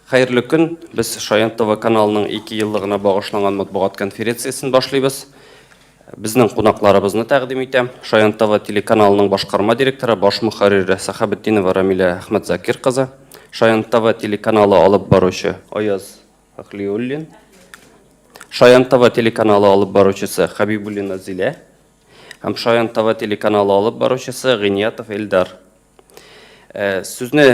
Хәерле көн! Без Шаян ТВ каналының 2 еллыгына багышланган матбугат конференциясен башлыйбыз. Безнең кунакларыбызны тәкъдим итәм. Шаян ТВ телеканалының башкарма директоры, баш мөхәррире Сәхәбетдинова Рамилә Әхмәтзакир кызы, Шаян ТВ телеканалы алып баручы Аяз Әхлиуллин, Шаян ТВ телеканалы алып баручысы Хәбибуллина Зилә һәм Шаян ТВ телеканалы алып баручысы Гыйниятов Эльдар. Сүзне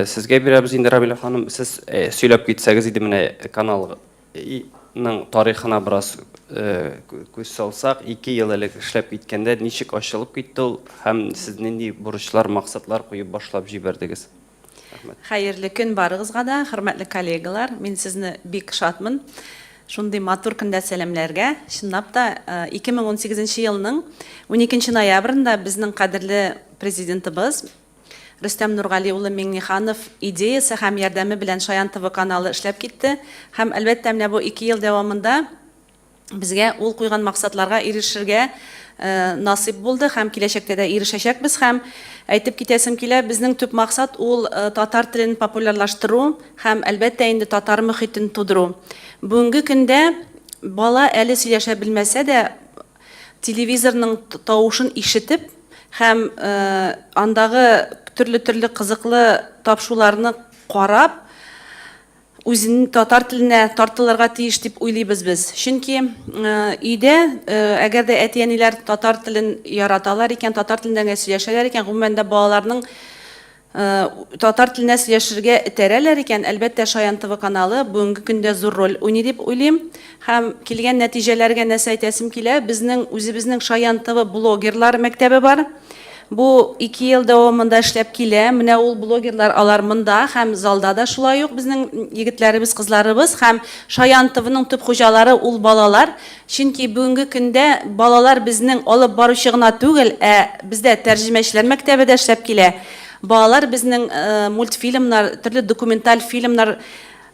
сезгә бирәбез инде, Рамилә ханым. Сез сөйләп китсәгез иде, менә каналның тарихына бераз күз салсак, 2 ел элек эшләп киткәндә ничек ачылып китте ул һәм сез нинди бурычлар, максатлар куеп башлап җибәрдегез? Рәхмәт. Хәерле көн барыгызга да, хөрмәтле коллегалар. Мин сезне бик шатмын. Шундый матур көндә сәламләргә. Чынлап та, 2018 елның 12 ноябрендә безнең кадерле Президентыбыз Рөстәм Нургали улы Миңнеханов идеясе һәм ярдәме белән Шаян ТВ каналы эшләп китте. Һәм, әлбәттә, менә бу 2 ел дәвамында безгә ул куйган максатларга ирешергә насыйп булды һәм киләчәктә дә ирешәчәкбез. Һәм әйтеп китәсем килә, безнең төп максат ул татар телен популярлаштыру һәм, әлбәттә инде, татар мохитен тудыру. Бүгенге көндә бала әле сөйләшә белмәсә дә, телевизорның тавышын ишетеп һәм андагы төрле-төрле кызыклы тапшуларны карап, үзен татар теленә тартылырга тиеш дип уйлыйбыз без. Чөнки өйдә, әгәр дә әти-әниләр татар телен яраталар икән, татар телендә генә сөйләшәләр икән, гомумән дә балаларның Татар теленә сөйләшергә этәрәләр икән, әлбәттә, Шаян ТВ каналы бүгенге көндә зур роль уйный дип уйлыйм. Һәм килгән нәтиҗәләргә нәрсә әйтәсем килә, безнең үзебезнең Шаян ТВ блогерлар мәктәбе бар. Бу 2 ел дәвамында эшләп килә. Менә ул блогерлар алар монда һәм залда да шулай ук безнең егетләребез, кызларыбыз һәм Шаян ТВның төп хуҗалары ул балалар. Чөнки бүгенге көндә балалар безнең алып баручы гына түгел, ә бездә тәрҗемәчеләр мәктәбе дә эшләп килә. Балалар безнең мультфильмнар, төрле документаль фильмнар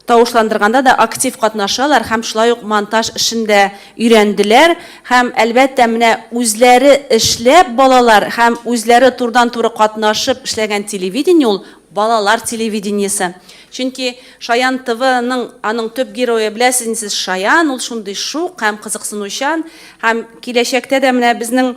тавышландырганда да актив катнашалар һәм шулай ук монтаж эшен дә өйрәнделәр. Һәм, әлбәттә, менә үзләре эшләп балалар һәм үзләре турыдан-туры катнашып эшләгән телевидение ул, балалар телевидениесе. Чөнки Шаян ТВ ның аның төп герое, беләсез инде сез, Шаян, ул шундый шук һәм кызыксынучан. Һәм киләчәктә дә менә безнең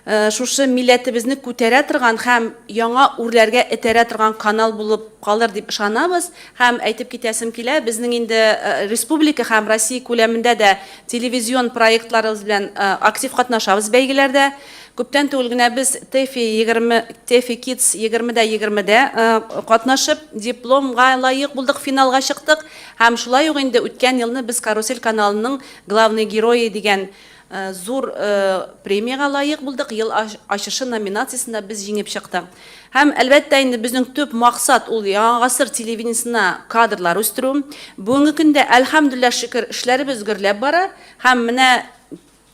шушы милләтебезне күтәрә торган һәм яңа үрләргә этәрә торган канал булып калыр дип ышанабыз. Һәм әйтеп китәсем килә, безнең инде республика һәм Россия күләмендә дә телевизион проектларыбыз белән актив катнашабыз бәйгеләрдә. Күптән түгел генә без ТЭФИ 20, ТЭФИ Kids 20 дә 20 дә катнашып, дипломга лаек булдык, финалга чыктык. Һәм шулай ук инде үткән елны без Карусель каналының Главный герои дигән зур премиягә лаек булдык. Ел ачышы номинациясендә без җиңеп чыктык. Һәм, әлбәттә инде, безнең төп максат ул Яңа гасыр телевидениесенә кадрлар үстерү. Бүгенге көндә, әлхәмдүлилләһ шөкер, эшләребез гөрләп бара. Һәм менә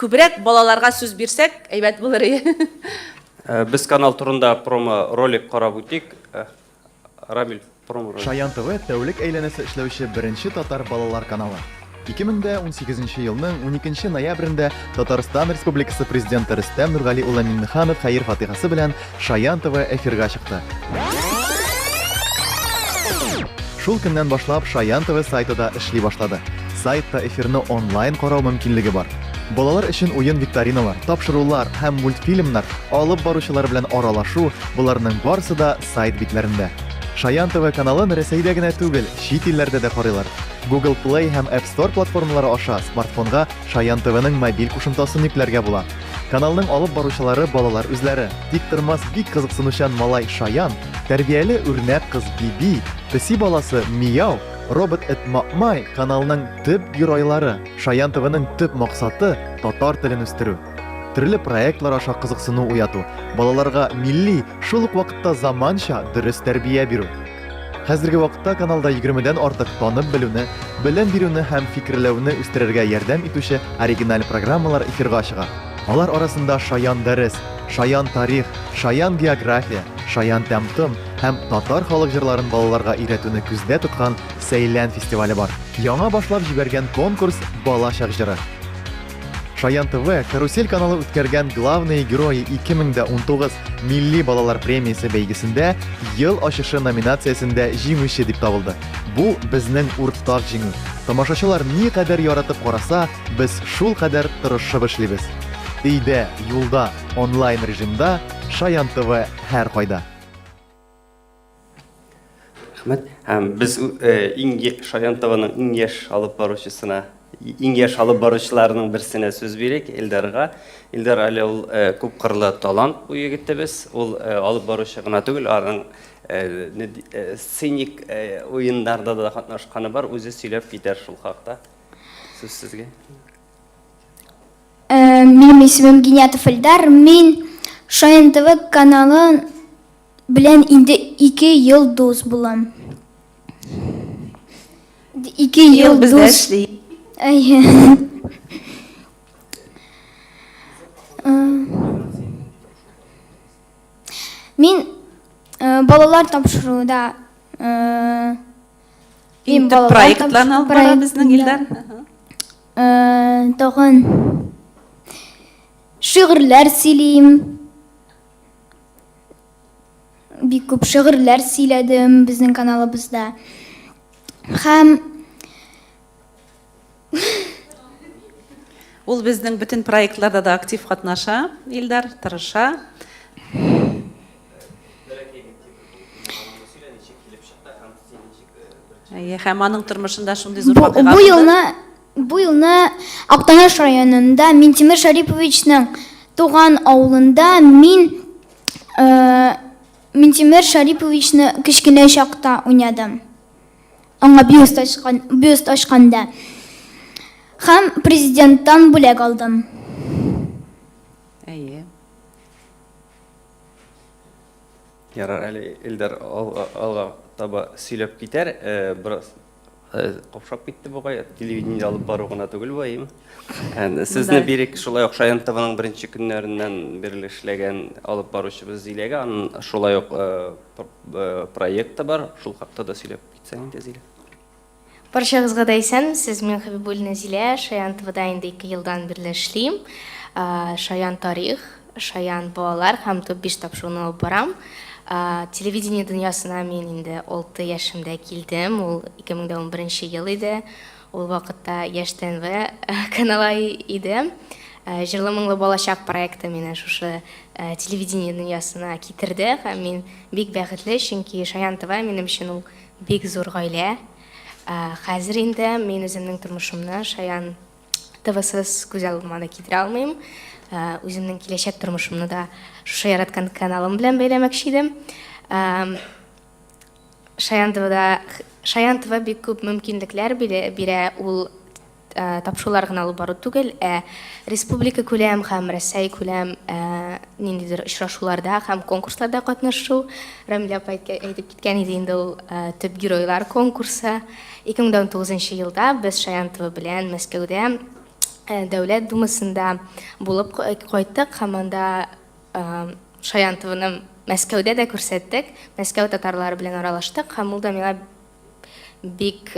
Күбрәк балаларга сүз бирсәк, әйбәт булыр иде. Без канал турында промо ролик карап үтик. Рамил, промо ролик. Шаян ТВ тәүлек әйләнәсе эшләүче беренче татар балалар каналы. 2018 елның 12 ноябрендә Татарстан Республикасы Президенты Рөстәм Нургали улы Миңнеханов хәер-фатихасы белән Шаян ТВ эфирга чыкты. Шул көннән башлап Шаян ТВ сайты да эшли башлады. Сайтта эфирны онлайн карау мөмкинлеге бар. Балалар өчен уен-викториналар, тапшырулар һәм мультфильмнар, алып баручылар белән аралашу, боларның барысы да сайт битләрендә. Шаян ТВ каналын Рәсәйдә генә түгел, чит илләрдә дә карыйлар. Google Play һәм App Store платформалары аша смартфонга Шаян ТВның мобиль кушымтасын йөкләргә була. Каналның алып баручылары балалар үзләре. Тиктормас бик кызыксынучан малай Шаян, тәрбияле үрнәк кыз Биби, песи баласы Мияу, Робот эт Маэмай каналының төп геройлары. Шаян ТВның төп максаты, татар телен үстерү. Төрле проектлар аша кызыксыну уяту, балаларга милли, шул ук вакытта заманча дөрес тәрбия бирү. Хәзерге вакытта каналда егермедән артык танып белүне, белем бирүне һәм фикерләүне үстерергә ярдәм итүче оригиналь программалар эфирга чыга. Алар арасында Шаян дәрес, Шаян тарих, Шаян география, Шаян тәм-том һәм татар халык җырларын балаларга өйрәтүне күздә тоткан Сәйлән фестивале бар. Яңа башлап җибәргән конкурс Балачак җыры. Шаян ТВ Карусель каналы үткәргән Главные герои 2019 милли балалар премиясе бәйгесендә Ел ачышы номинациясендә җиңүче дип табылды. Бу безнең уртак җиңү. Тамашачылар никадәр яратып караса, без шулкадәр тырышып эшлибез. Өйдә, юлда, онлайн режимда Шаян ТВ һәркайда. Рәхмәт. Һәм без э, иң Шаян ТВның иң яшь алып баручысына, иң яшь алып баручыларының берсенә сүз бирик, Илдарга. Илдар әле ул э, күпкырлы талант бу егетебез. Ул э, алып баручы гына түгел, аның сценик уеннарда да катнашканы бар. Үзе сөйләп китәр шул хакта. Сүз сезгә. Минем исемем Гениятов Эльдар. Мин Шаян ТВ каналын Белән инде ике ел дус булам. Ике ел бездә эшли. Әйе. Мин балалар тапшыруда Иң төп проектларны алып бара безнең Илдар. Тагын шигырьләр сөйлим. Бик күп шигырьләр сөйләдем безнең каналыбызда. Һәм Ул безнең бөтен проектларда да актив катнаша, Илдар, тырыша. Әйе, һәм аның тормышында шундый зур вакыйга бу елны бу елны Актаныш районында Минтимер Шариповичның туган авылында мин э, Минтимер Шариповичны кечкенә чакта уйнадым. Аңа бюст ачкан, бюст ачканда. Һәм президенттан бүләк алдым. Әйе. Ярар, әле Илдар алга, алга таба сөйләп китәр. Э, бераз э, капшап китте бугай. Телевидение алып бару гына түгел бу, әйеме? Ә, Сезне бирик шулай ук Шаян ТВның беренче көннәреннән бирле эшләгән алып баручыбыз Зиләгә. Аның шулай ук э, проекты бар. Шул хакта да сөйләп китсәң инде, Зилә. Барчагызга да исәнмесез, мин Хәбибуллина Зилә, Шаян ТВда инде 2 елдан бирле эшлим. Шаян тарих, Шаян балалар һәм Топ-5 тапшыруын алып барам. Телевидение дөньясына мин инде 6 яшемдә килдем, ул 2011 ел иде. Ул вакытта Яшь ТНВ каналы иде. Җырлы моңлы балачак проекты мине шушы телевидение дөньясына китерде һәм мин бик бәхетле, чөнки Шаян ТВ минем өчен ул Бик зур гаилә. Хәзер инде мин үземнең тормышымны Шаян ТВсыз күз алдыма да китерә алмыйм. Үземнең киләчәк тормышымны да шушы яраткан каналым белән бәйләмәкче идем. Шаян ТВда Шаян ТВ бик күп мөмкинлекләр бирә. Ул тапшырулар гына алып бару түгел, ә республика күләм һәм Рәсәй күләм ниндидер очрашуларда һәм конкурсларда катнашу. Рамилә апа әйтеп киткән иде инде ул төп геройлар конкурсы. 2019 елда без Шаян ТВ белән Мәскәүдә Дәүләт Думасында булып кайттык һәм анда Шаян ТВны Мәскәүдә дә күрсәттек. Мәскәү татарлары белән аралаштык һәм ул да миңа бик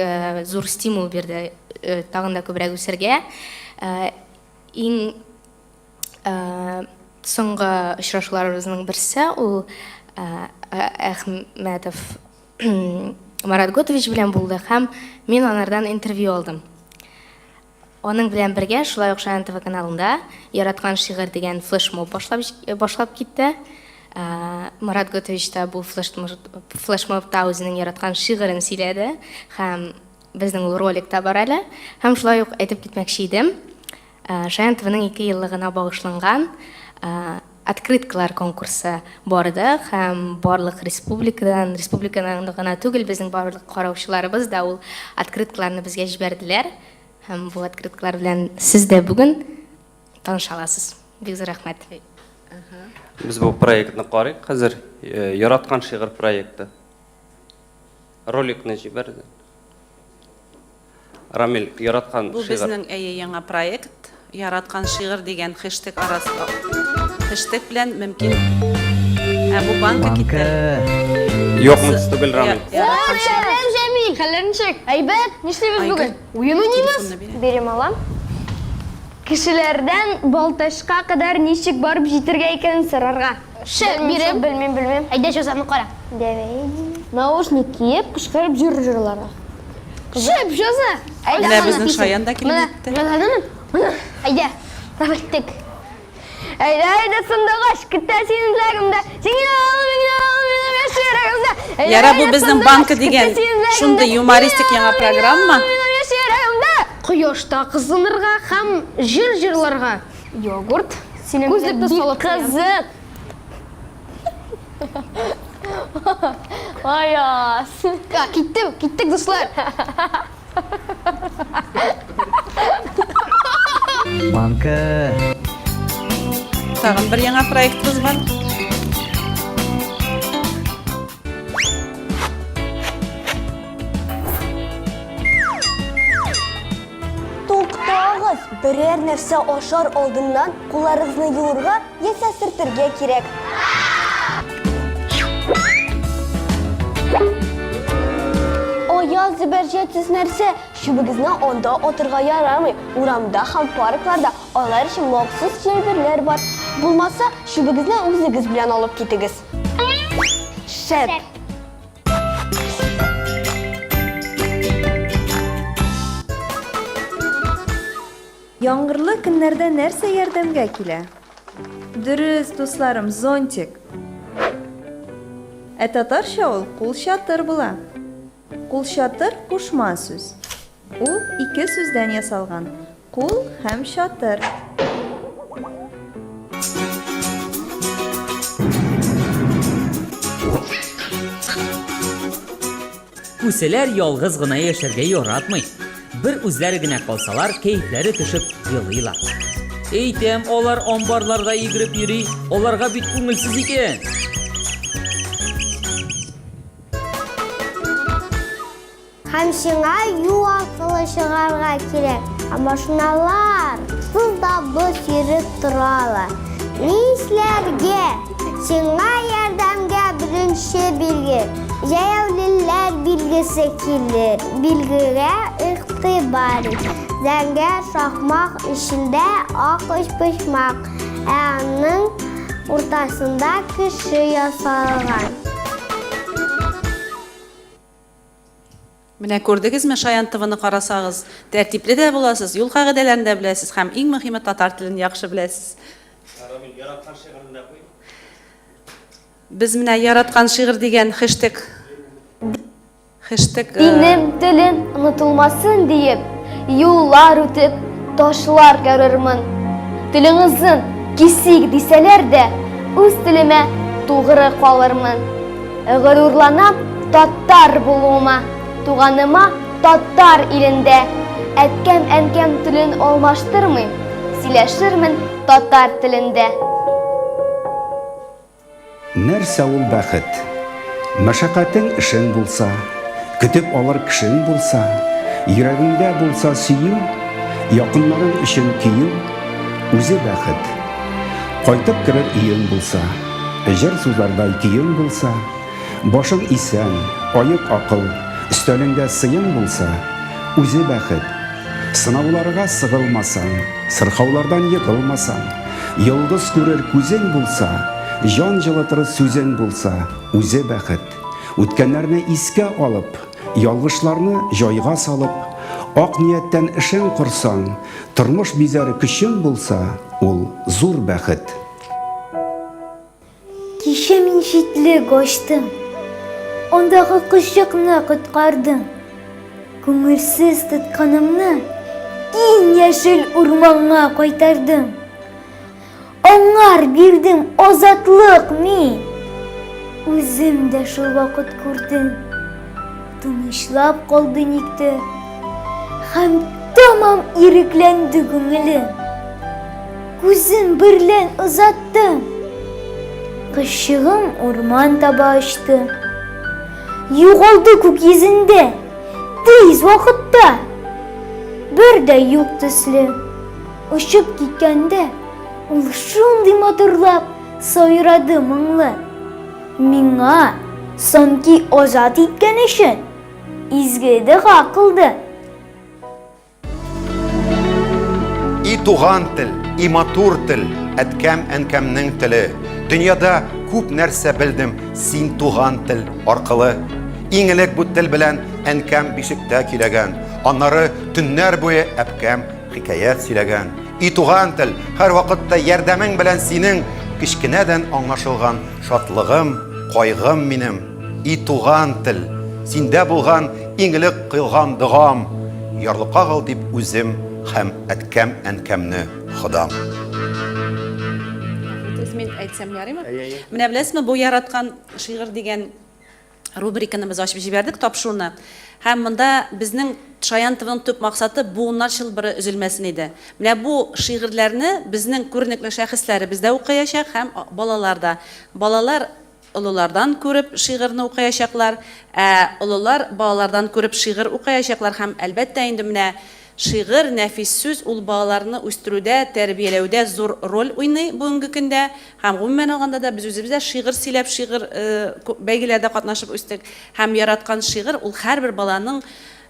зур стимул бирде тагын да күбрәк үсәргә. Иң соңгы очрашуларыбызның берсе ул Әхмәтов Марат Готович белән булды һәм мин анардан интервью алдым. Аның белән бергә шулай ук Шаян ТВ каналында Яраткан шигырь дигән флешмоб башлап, башлап китте. Марат Готович та бу флешмобта үзенең яраткан шигырен сөйләде һәм безнең ул ролик та бар әле. Һәм шулай ук әйтеп китмәкче идем, Шаян ТВның 2 еллыгына багышланган открыткалар конкурсы барды һәм барлык республикадан, республикадан гына түгел, безнең барлык караучыларыбыз да ул открыткаларны безгә җибәрделәр. Һәм бу открыткалар белән сез дә бүген таныша аласыз. Бик зур рәхмәт. Без бу проектны карыйк хәзер. Э, яраткан шигырь проекты. Роликны җибәрде. Рамил, яраткан Бу шигырь. безнең әйе яңа проект. Яраткан шигырь дигән хештег арасы хештег белән мөмкин. Ә бу банка китте. Юк, монысы түгел, Рамил. Яраткан шигырь. Сәлам, Җәмил! Хәлләр ничек? Әйбәт! Нишлибез Айгөл, бүген? Уен уйныйбыз? телефонны бир. Бирем алам. Кешеләрдән Балтачка кадәр ничек барып җитергә икәнен сорарга. Шәп бирем. Белмим, белмим. Әйдә җәзаны кара. Давай. Наушник киеп, кычкырып җыр җырларга. Шәп җәза. Әйдә, Менә безнең Шаян да килеп җитте. Җәзадымы? Әйдә. Давай, киттек. Әйдә, әйдә, сандугач, көтә синең теләгемдә. Син генә ал, мин генә ал, минем яшь йөрәгемдә. Әйдә, Яра, бу әйдә, безнең сандугач, банка көтә дигән синең теләгемдә. шундый юмористик Син генә яңа ал, мин генә программа. ал, минем яшь йөрәгемдә. Кояшта кызынырга һәм җыр җырларга. Йогурт. Синең Күзлекне бик салып куям. кызык. Аяз. Киттем, киттек, дуслар. Банка. Тагын бер яңа проектыбыз бар. Туктагыз, берәр нәрсә ашар алдыннан кулларыгызны юырга яисә сөртергә кирәк. Аяз зөбәрҗәтсез нәрсә, чүбегезне анда атырга ярамый. Урамда һәм паркларда алар өчен махсус җәйберләр бар. Булмаса, чүбегезне үзегез белән алып китегез. Шәп! Яңгырлы көннәрдә нәрсә ярдәмгә килә? Дөрес, дусларым, зонтик. Ә татарча ул кулчатыр була. Кулчатыр кушма сүз. Ул ике сүздән ясалган, кул һәм чатыр. Күселәр ялгыз гына яшәргә яратмый. Бер үзләре генә калсалар, кәефләре төшеп елыйлар. Әйтәм, алар амбарларда йөгереп йөри, аларга бит күңелсез икән. Һәм сиңа юл аркылы чыгарга кирәк, ә машиналар сыз да боз йөреп торалар. Нишләргә? Сиңа ярдәмгә беренче билге, җәяүлеләр билгесе килер. Билгегә игътибар ит. Зәңгәр шакмак эчендә ак өчпочмак, ә аның уртасында кеше ясалган. Менә күрдегезме, Шаян ТВны карасагыз, тәртипле дә буласыз, юл кагыйдәләрен дә беләсез һәм иң мөһиме татар телен яхшы беләсез. Рамил, яраткан шигырен дә куй. Без менә яраткан шигырь дигән хэштег хэштег э, Динем, телем онытылмасын диеп, юллар үтеп, ташлар ярырмын. Телең озын, кисик дисәләр дә, үз телемә тугры калырмын. Горурланам татар булуыма, туганыма татар илендә. Әткәм-әнкәм телен алмаштырмыйм, сөйләшермен татар телендә. Нәрсә ул бәхет? Мәшәкатең эшең булса, көтеп алыр кешең булса, йөрәгеңдә булса сөю, якыннарың өчен көю, үзе бәхет. Кайтып керер өең булса, җыр сузардай көең булса, башың исән, аек акыл, өстәлеңдә сыең булса, үзе бәхет. Сынауларга сыгылмасаң, сырхаулардан егылмасаң, йолдыз күрер күзең булса, җан җылытыр сүзең булса, үзе бәхет. Үткәннәрне искә алып, ялгышларны җайга салып, ак нияттән эшең корсаң, тормыш бизәр көчең булса, ул зур бәхет. Кичә мин читлек ачтым, андагы кошчыкны коткардым. Күңелсез тотканымны киң яшел урманга кайтардым. Аңар бирдем азатлык мин. Үзем дә шул вакыт күрдем. Тынычлап калды никтер. Һәм тәмам ирекләнде күңелем. Күзем берлән озаттым. Кошчыгым урман таба очты. Югалды күк йөзендә, тиз вакытта. Бер дә юк төсле. Очып киткәндә, ул шундый матурлап сайрады моңлы. Миңа санки азат иткән өчен изге дога кылды. туган тел, и матур тел, әткәм әнкәмнең теле. Дөньяда күп нәрсә белдем син туган тел аркылы. Иң элек бу тел белән әнкәм бишектә көйләгән, аннары төннәр буе әбкәм хикәят сөйләгән. И туган тел, һәрвакытта ярдәмең белән синең кечкенәдән аңлашылган шатлыгым, кайгым минем. И туган тел, синдә булган иң элек кыйлган догам, ярлыкагыл дип үзем һәм әткәм-әнкәмне Ходам. Мин әйтсәм ярыймы? Менә беләсезме, бу яраткан шигырь дигән рубриканы без ачып җибәрдек тапшыруны. Һәм монда безнең Шаян ТВның төп максаты буыннар чылбыры өзелмәсен иде. Менә бу шигырьләрне безнең күренекле шәхесләребез дә укыячак һәм балалар да. Балалар олылардан күреп шигырьне укыячаклар, ә олылар балалардан күреп шигырь укыячаклар һәм, әлбәттә инде, менә шигырь, нәфис сүз, ул балаларны үстерүдә, тәрбияләүдә зур роль уйный бүгенге көндә һәм, гомумән алганда да, без үзебез дә шигырь сөйләп, шигырь бәйгеләрдә катнашып үстек һәм яраткан шигырь ул һәрбер баланың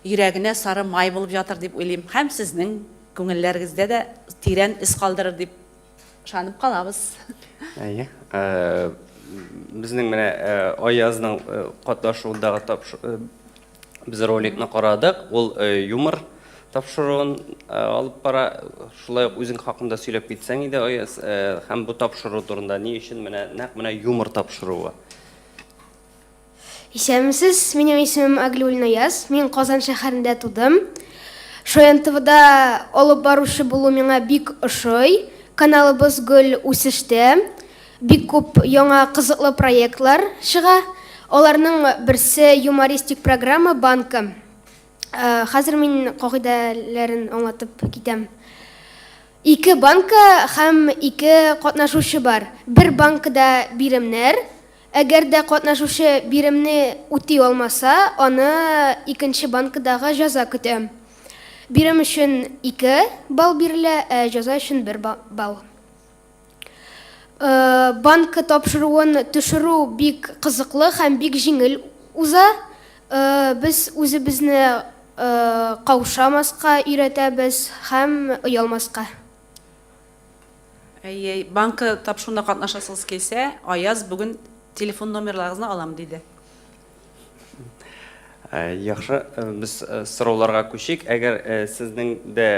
йөрәгенә сары май булып ятыр дип уйлыйм һәм сезнең күңелләрегездә дә тирән эз калдырыр дип Ышанып калабыз. Әйе. Безнең менә Аязның катнашуындагы тапш без роликны карадык. Ул юмор тапшыруын алып бара. Шулай ук үзең хакында сөйләп китсәң иде, Аяз, һәм бу тапшыру турында ни өчен менә нәкъ менә юмор тапшыруы? Исәнмесез, минем исемем Аглиуллин Аяз. Мин Казан шәһәрендә тудым. Шаян ТВда алып баручы булу миңа бик ошый. Каналыбыз гел үсештә. Бик күп яңа кызыклы проектлар чыга. Аларның берсе юмористик программа Банка. Э, хәзер мин кагыйдәләрен аңлатып китәм. Ике банка һәм ике катнашучы бар. Бер банкада биремнәр, Әгәр дә катнашучы биремне үти алмаса, аны икенче банкадагы җәза көтә. Бирем өчен 2 балл бирелә, ә җәза өчен 1 балл. Банка тапшыруын төшерү бик кызыклы һәм бик җиңел уза. Без үзебезне каушамаска өйрәтәбез һәм оялмаска. Әйе, банка тапшыруында катнашасыгыз килсә, Аяз бүген телефон номерларыгызны алам, диде. Э, яхшы, э, без э, сорауларга күчик. Әгәр сезнең дә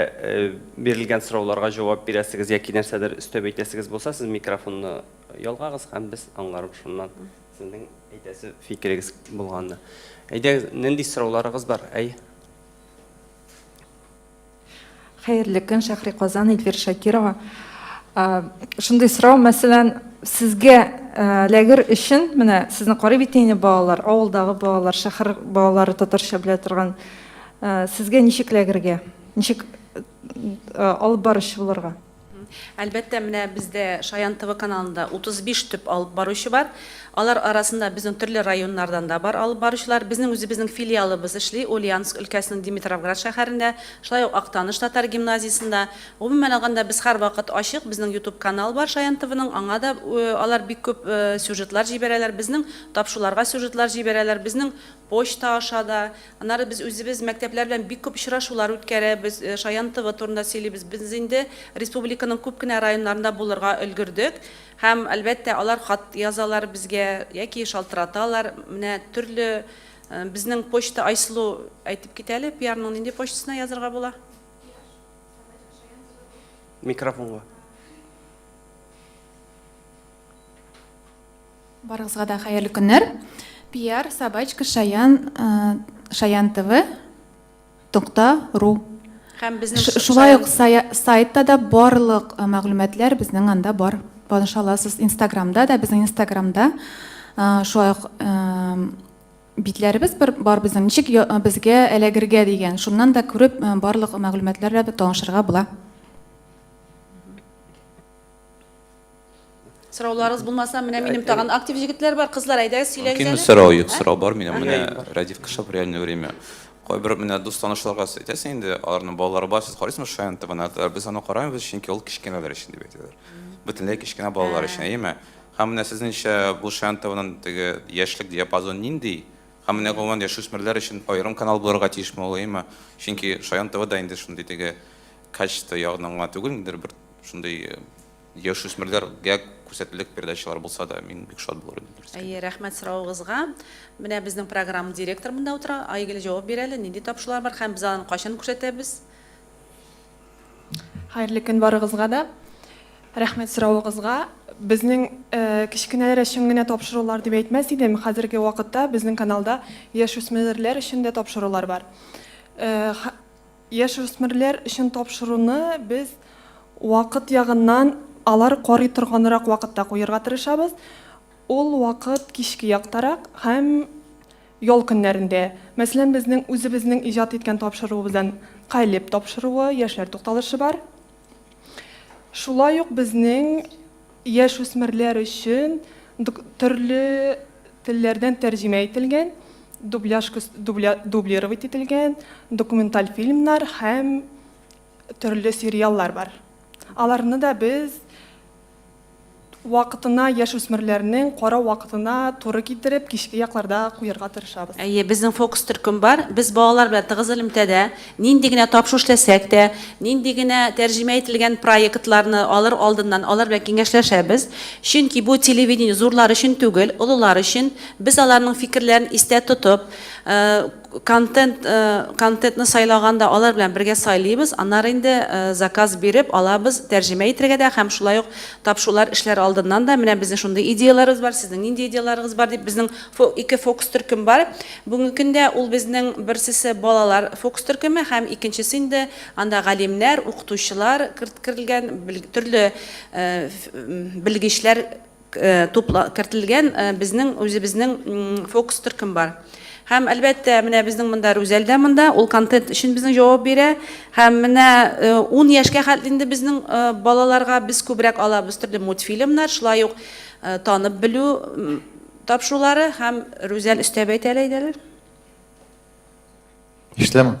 бирелгән сорауларга җавап бирәсегез яки нәрсәдер өстәп әйтәсегез булса, сез микрофонны ялгагыз һәм без аңларбыз шуннан сезнең әйтәсе фикерегез булганны. Әйдәгез, нинди сорауларыгыз бар? Әй. Хәерле көн, Шәһри Казан, Эльвира Шакирова. Шундый сорау, мәсәлән, сезгә ләгер өчен, менә сезне карый бит инде балалар, авылдагы балалар, шәһәр балалары татарча белә торган. Сезгә ничек ләгергә? Ничек алып баручы булырга? Әлбәттә, менә бездә Шаян ТВ каналында 35 төп алып баручы бар. Алар арасында безнең төрле районнардан да бар алып баручылар. Безнең үзебезнең филиалыбыз эшли Ульяновск өлкәсенең Димитровград шәһәрендә, шулай ук Актаныш татар гимназиясендә. Гомумән алганда, без һәрвакыт ачык, безнең YouTube канал бар Шаян ТВның, аңа да алар бик күп сюжетлар җибәрәләр, безнең тапшыруларга сюжетлар җибәрәләр, безнең почта аша да. Аннары без үзебез мәктәпләр белән бик күп очрашулар үткәрәбез, Шаян ТВ турында сөйлибез. Без инде республиканың күп кенә районнарында булырга өлгердек. Һәм, әлбәттә, алар хат язалар безгә яки шалтыраталар. Менә төрле безнең почта, Айсылу, әйтеп кит әле, пиарның нинди почтасына язырга була? Микрофонга. Барыгызга да хәерле көннәр. PR собачка шаян шаян тв нокта ру. Һәм безнең Шулай ук сайтта да барлык мәгълүматлар безнең анда бар. Таныша аласыз. Инстаграмда да, безнең Инстаграмда шулай ук битләребез бар безнең. Ничек безгә эләгергә дигән. Шуннан да күреп барлык мәгълүматлар белән танышырга була. Сорауларыгыз булмаса, менә минем тагын актив җегетләр бар. Кызлар, әйдәгез, сөйләгез Мөмкинме әле. сорау? Юк, сорау бар минем. Менә Рәдиф Кашап реальное время. Кайбер менә дус танышларга әйтәсең инде, аларның балалары бар, сез карыйсызмы Шаян ТВны? Әйтәләр, без аны карамыйбыз, чөнки ул кечкенәләр өчен дип әйтәләр. Бөтенләй кечкенә балалар өчен, әйеме? Һәм менә сезнеңчә бу Шаян ТВның теге яшьлек диапазоны нинди? Һәм менә гомумән яшүсмерләр өчен аерым канал булырга тиешме ул, әйеме? Чөнки Шаян ТВ да инде шундый теге. качество ягыннан гына түгел, ниндидер бер шундый яшүсмерләргә күрсәтелерлек передачалар булса да, мин бик шат булыр идем, дөрес. Әйе, рәхмәт соравыгызга. Менә безнең программа директоры монда утыра. Айгөл, җавап бир әле, нинди тапшырулар бар һәм без аларны кайчан күрсәтәбез? Хәерле көн барыгызга да. Рәхмәт соравыгызга. Безнең кечкенәләр өчен генә тапшырулар дип әйтмәс идем. Хәзерге вакытта безнең каналда яшүсмерләр өчен дә тапшырулар бар. Яшүсмерләр өчен тапшыруны без вакыт ягыннан алар карый торганрак вакытта куерга тырышабыз. Ул вакыт кичке яктарак һәм ял көннәрендә. Мәсәлән, безнең үзебезнең иҗат иткән тапшыруыбыздан Калеб тапшыруы, яшьләр тукталышы бар. Шулай ук безнең яшүсмерләр өчен төрле телләрдән тәрҗемә ителгән, дубляж дублировать ителгән документаль фильмнар һәм төрле сериаллар бар. Аларны да без Вакытына, яшүсмерләрнең карау вакытына туры китереп, кичке якларда куярга тырышабыз. Әйе, безнең фокус төркем бар. Без балалар белән тыгыз элемтәдә. Нинди генә тапшыру эшләсәк тә, нинди генә тәрҗемә ителгән проектларны алыр алдыннан алар белән киңәшләшәбез. Чөнки бу телевидение зурлар өчен түгел, олылар өчен. Без аларның фикерләрен истә тотып, Контент, контентны сайлаганда алар белән бергә сайлыйбыз, аннары инде заказ биреп алабыз тәрҗемә итергә дә һәм шулай ук тапшырулар эшләр алдыннан да менә безнең шундый идеяләребез бар, сезнең нинди идеяләрегез бар дип безнең ике фокус төркем бар. Бүгенге көндә ул безнең берсесе балалар фокус төркеме һәм икенчесе инде анда галимнәр, укытучылар керткерелгән, төрле белгечләр тупла кертелгән безнең үзебезнең фокус төркем бар. Һәм әлбәттә, менә безнең монда Рүзәл дә монда, ул контент өчен безнең җавап бирә. Һәм менә 10 яшькә хәтле инде безнең балаларга без күбрәк алабыз төрле мультфильмнар, шулай ук танып белү тапшырулары һәм Рүзәл өстәп әйтә әле, әйдәле. Ишетеләме?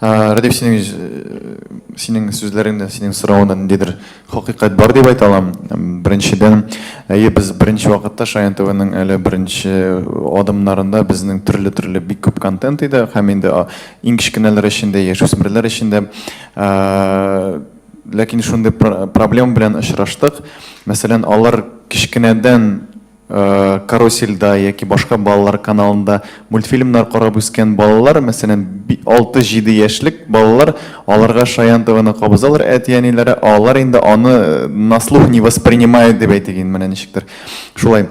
Рәдиф, синең синең сүзләреңдә, синең соравыңда ниндидер хакыйкать бар дип әйтә алам. Беренчедән, әйе, без беренче вакытта Шаян ТВның әле беренче адымнарында безнең төрле-төрле бик күп контент иде һәм инде иң кечкенәләр өчен дә, яшүсмерләр өчен дә. Ләкин шундый проблема белән очраштык. Мәсәлән, алар кечкенәдән Карусельда яки башка балалар каналында мультфильмнар карап үскән балалар, мәсәлән, 6-7 яшьлек балалар, аларга Шаян ТВны кабызалар әти-әниләре, алар инде аны на слух не воспринимают дип әйтик инде, менә ничектер. Шулай.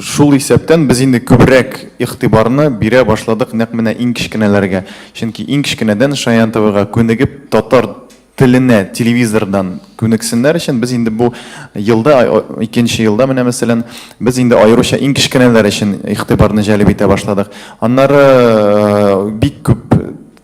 Шул исәптән без инде күбрәк игътибарны бирә башладык нәкъ менә иң кечкенәләргә. Чөнки иң кечкенәдән Шаян ТВга күнегеп, татар теленә телевизордан күнексеннәр өчен без инде бу елда, икенче елда менә мәсәлән, без инде аеруча иң кечкенәләр өчен игътибарны җәлеп итә башладык. Аннары э, бик күп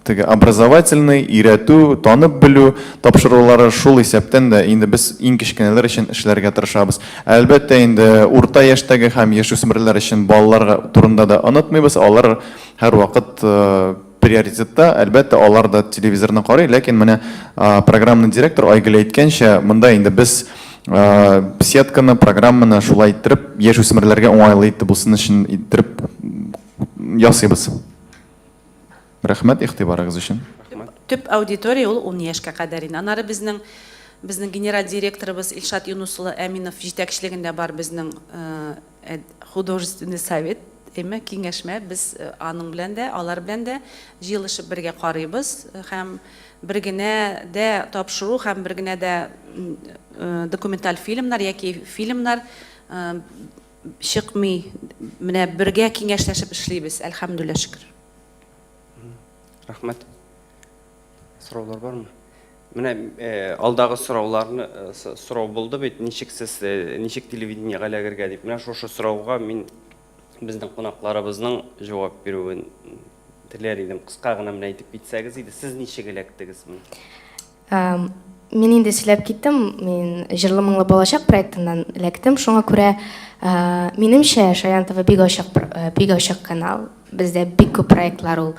теге образовательный, өйрәтү, танып белү тапшырулары шул исәптән дә инде без иң кечкенәләр өчен эшләргә тырышабыз. Әлбәттә инде урта яшьтәге һәм яшүсмерләр өчен балаларга турында да онытмыйбыз. Алар һәрвакыт э, Приоритетта, әлбәттә, алар да телевизорны карый, ләкин менә программный директор Айгөл әйткәнчә, монда инде без сетканы, программаны шулай иттереп, яшүсмерләргә уңайлы итеп булсын өчен иттереп ясыйбыз. Рәхмәт игътибарыгыз өчен. Төп аудитория ул ун яшькә кадәр инде. Аннары безнең безнең генераль директорыбыз Илшат Юнус улы Әминов җитәкчелегендә бар безнең Художественный совет, әйме, киңәшмә, без аның белән дә, алар белән дә җыелышып бергә карыйбыз һәм бер генә дә тапшыру һәм бер генә дә документаль фильмнар яки фильмнар чыкмый. Менә бергә киңәшләшеп эшлибез, әлхәмдүлилләһ шөкер. Рәхмәт. Сораулар бармы? Менә э, алдагы сорауларны э, сорау булды бит, ничек сез э, ничек телевидениегә эләгергә дип. Менә шушы сорауга мин безнең кунакларыбызның җавап бирүен теләр идем. Кыска гына менә әйтеп китсәгез иде, сез ничек эләктегез моны? Мин инде сөйләп киттем, мин Җырлы моңлы балачак проектыннан эләктем. Шуңа күрә, минемчә, Шаян ТВ бик ачык, бик ачык канал. Бездә бик күп проектлар ул.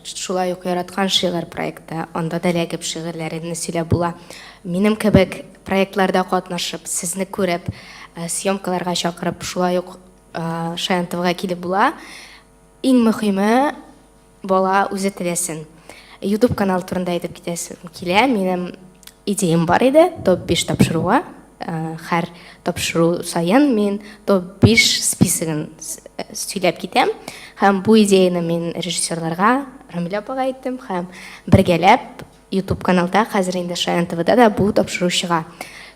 Шулай ук Яраткан шигырь проекты, анда да эләгеп шигырьләреңне сөйләп була. Минем кебек проектларда катнашып, сезне күреп, съемкаларга чакырып, шулай ук Шаян ТВга килеп була. Иң мөхиме, бала үзе теләсен. YouTube канал турында әйтеп китәсем килә. Минем идеям бар иде топ-5 тапшыруга. Һәр тапшыру саен мин топ-5 списогын сөйләп китәм. Һәм бу идеяне мин режиссерларга, Рамилә апага әйттем һәм бергәләп YouTube каналда, хәзер инде Шаян ТВда да бу тапшыру чыга.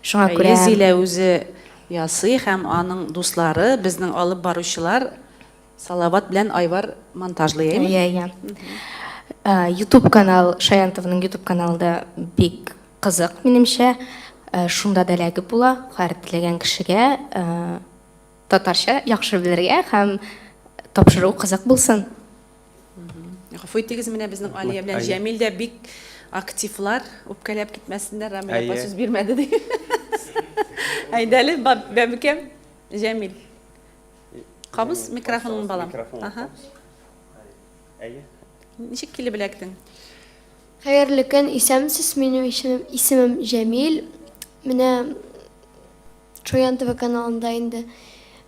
Шуңа күрә Зилә үзе ясый һәм аның дуслары, безнең алып баручылар Салават белән Айвар монтажлый, әйеме? Иә, иә. YouTube канал, Шаян ТВның YouTube каналы да бик кызык, минемчә. Шунда да эләгеп була, һәр теләгән кешегә татарча яхшы белергә һәм тапшыру кызык булсын. Гафу итегез, менә безнең Алия белән Җәмил дә бик активлар, үпкәләп китмәсеннәр, Рамилә апа сүз бирмәде ди. Әйдә әле, бәбекәм, Җәмил. Кабыз микрофонын, балам. Ага. Әйе. Ничек килеп эләктең? Хәерле көн, исәнмесез, минем исемем, исемем Җәмил. Менә Чуян ТВ каналында инде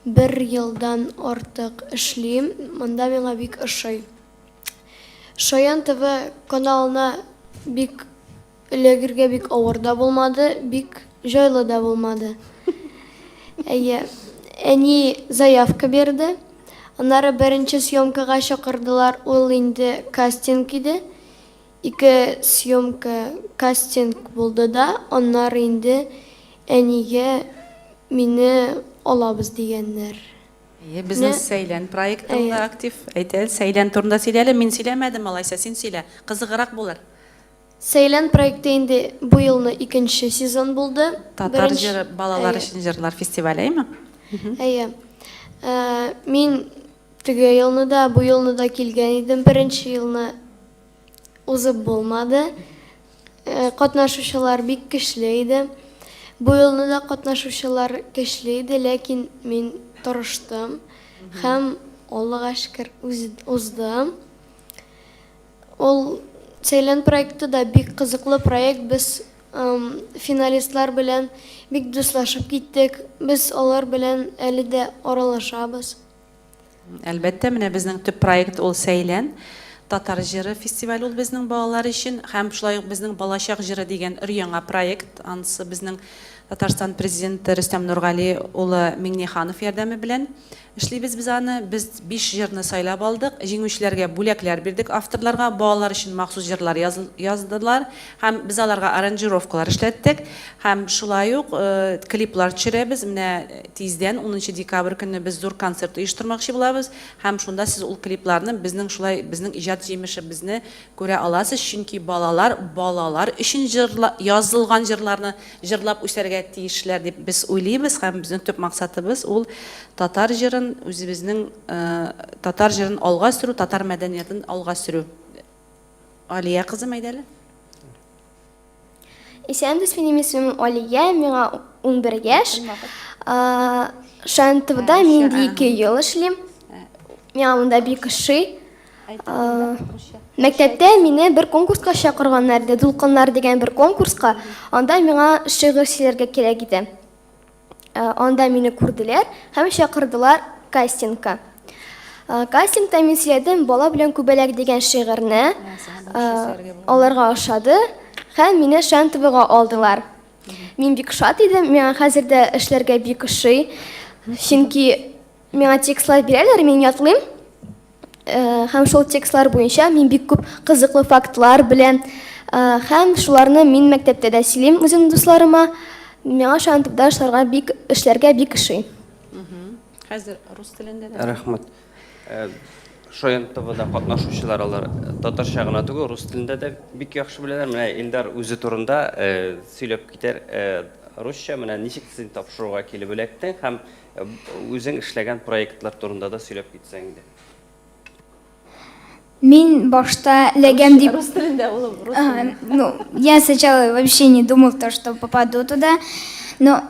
бер елдан артык эшлим. Монда миңа бик ошый. Шаян ТВ каналына бик Эләгергә бик авыр да булмады, бик җайлы да булмады. Әйе, әни заявка бирде. Аннары беренче съемкага чакырдылар, ул инде кастинг иде. Ике съемка кастинг булды да, аннары инде әнигә мине алабыз дигәннәр. Әйе, безнең Сәйлән проектында актив. Әйдә, Сәйлән турында сөйлә әле. Мин сөйләмәдем, алайса син сөйлә. Кызыграк булыр. Сәйлән проекты инде бу елны икенче сезон булды. Татар җыры, балалар өчен җырлар фестивале, әйме? Әйе. Мин теге елны да, бу елны да килгән идем. Беренче елны узып булмады. Катнашучылар бик көчле иде. Бу елны да катнашучылар көчле иде, ләкин мин тырыштым һәм Аллага шөкер уздым. Ул Сәйлән проекты да бик кызыклы проект. Без финалистлар белән бик дуслашып киттек. Без алар белән әле дә аралашабыз. Әлбәттә, менә безнең төп проект ул Сәйлән татар җыры фестивале ул безнең балалар өчен һәм шулай ук безнең Балачак җыры дигән өр-яңа проект. Анысы безнең Татарстан Президенты Рөстәм Нургали улы Миңнеханов ярдәме белән Эшлибез без аны. Без биш җырны сайлап алдык. Җиңүчеләргә бүләкләр бирдек, авторларга. Балалар өчен махсус җырлар яздылар һәм без аларга аранжировкалар эшләттек. Һәм шулай ук клиплар төшерәбез. Менә тиздән, унынчы декабрь көнне без зур концерт оештырмакчы булабыз. Һәм шунда сез ул клипларны, безнең шулай безнең иҗат җимешебезне күрә аласыз. Чөнки балалар балалар өчен язылган җырларны җырлап үсәргә тиешләр дип без уйлыйбыз һәм безнең төп максатыбыз ул татар җырын, үзебезнең татар җырын алга сөрү, татар мәдәниятын алга сөрү. Алия кызым, әйдә әле. Исәнмесез, минем исемем Алия, миңа 11 яшь. Шаян ТВда мин инде 2 ел эшлим. Миңа монда бик ошый. Мәктәптә мине бер конкурска чакырганнар иде, Дулкыннар дигән бер конкурска. Анда миңа шигырь сөйләргә кирәк иде. Анда мине күрделәр һәм чакырдылар кастингка. Кастингта мин сөйләдем Бала белән күбәләк дигән шигырьне. Аларга ошады һәм мине Шаян ТВга алдылар. Мин бик шат идем, миңа хәзер дә эшләргә бик ошый. Чөнки миңа текстлар бирәләр, мин ятлыйм. Һәм шул текстлар буенча мин бик күп кызыклы фактлар беләм. Һәм шуларны мин мәктәптә дә сөйлим үземнең дусларыма. Миңа Шаян ТВда эшләргә бик эшләргә бик ошый. Хәзер рус телендә дә. Рәхмәт. Шаян ТВда катнашучылар алар татарча гына түгел, рус телендә дә бик яхшы беләләр. Менә Илдар үзе турында сөйләп китәр русча. Менә ничек син тапшыруга килеп эләктең һәм Үзең эшләгән проектлар турында да сөйләп китсәң иде. Мин башта ләгәм дип... Рус телендә, улым, рус телендә. Ну, я сначала вообще не думал, то, что попаду туда, но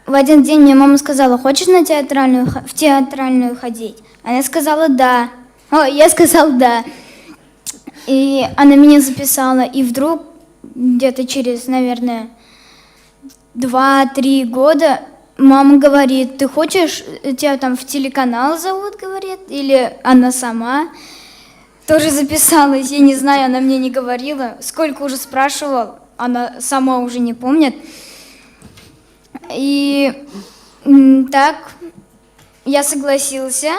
в один день мне мама сказала, хочешь на театральную, в театральную ходить? Она сказала, да. О, я сказал, да. И она меня записала, и вдруг где-то через, наверное, 2-3 года мама говорит, ты хочешь, тебя там в телеканал зовут, говорит, или она сама. тоже записалась. Я не знаю, она мне не говорила. Сколько уже спрашивал, она сама уже не помнит. И так я согласился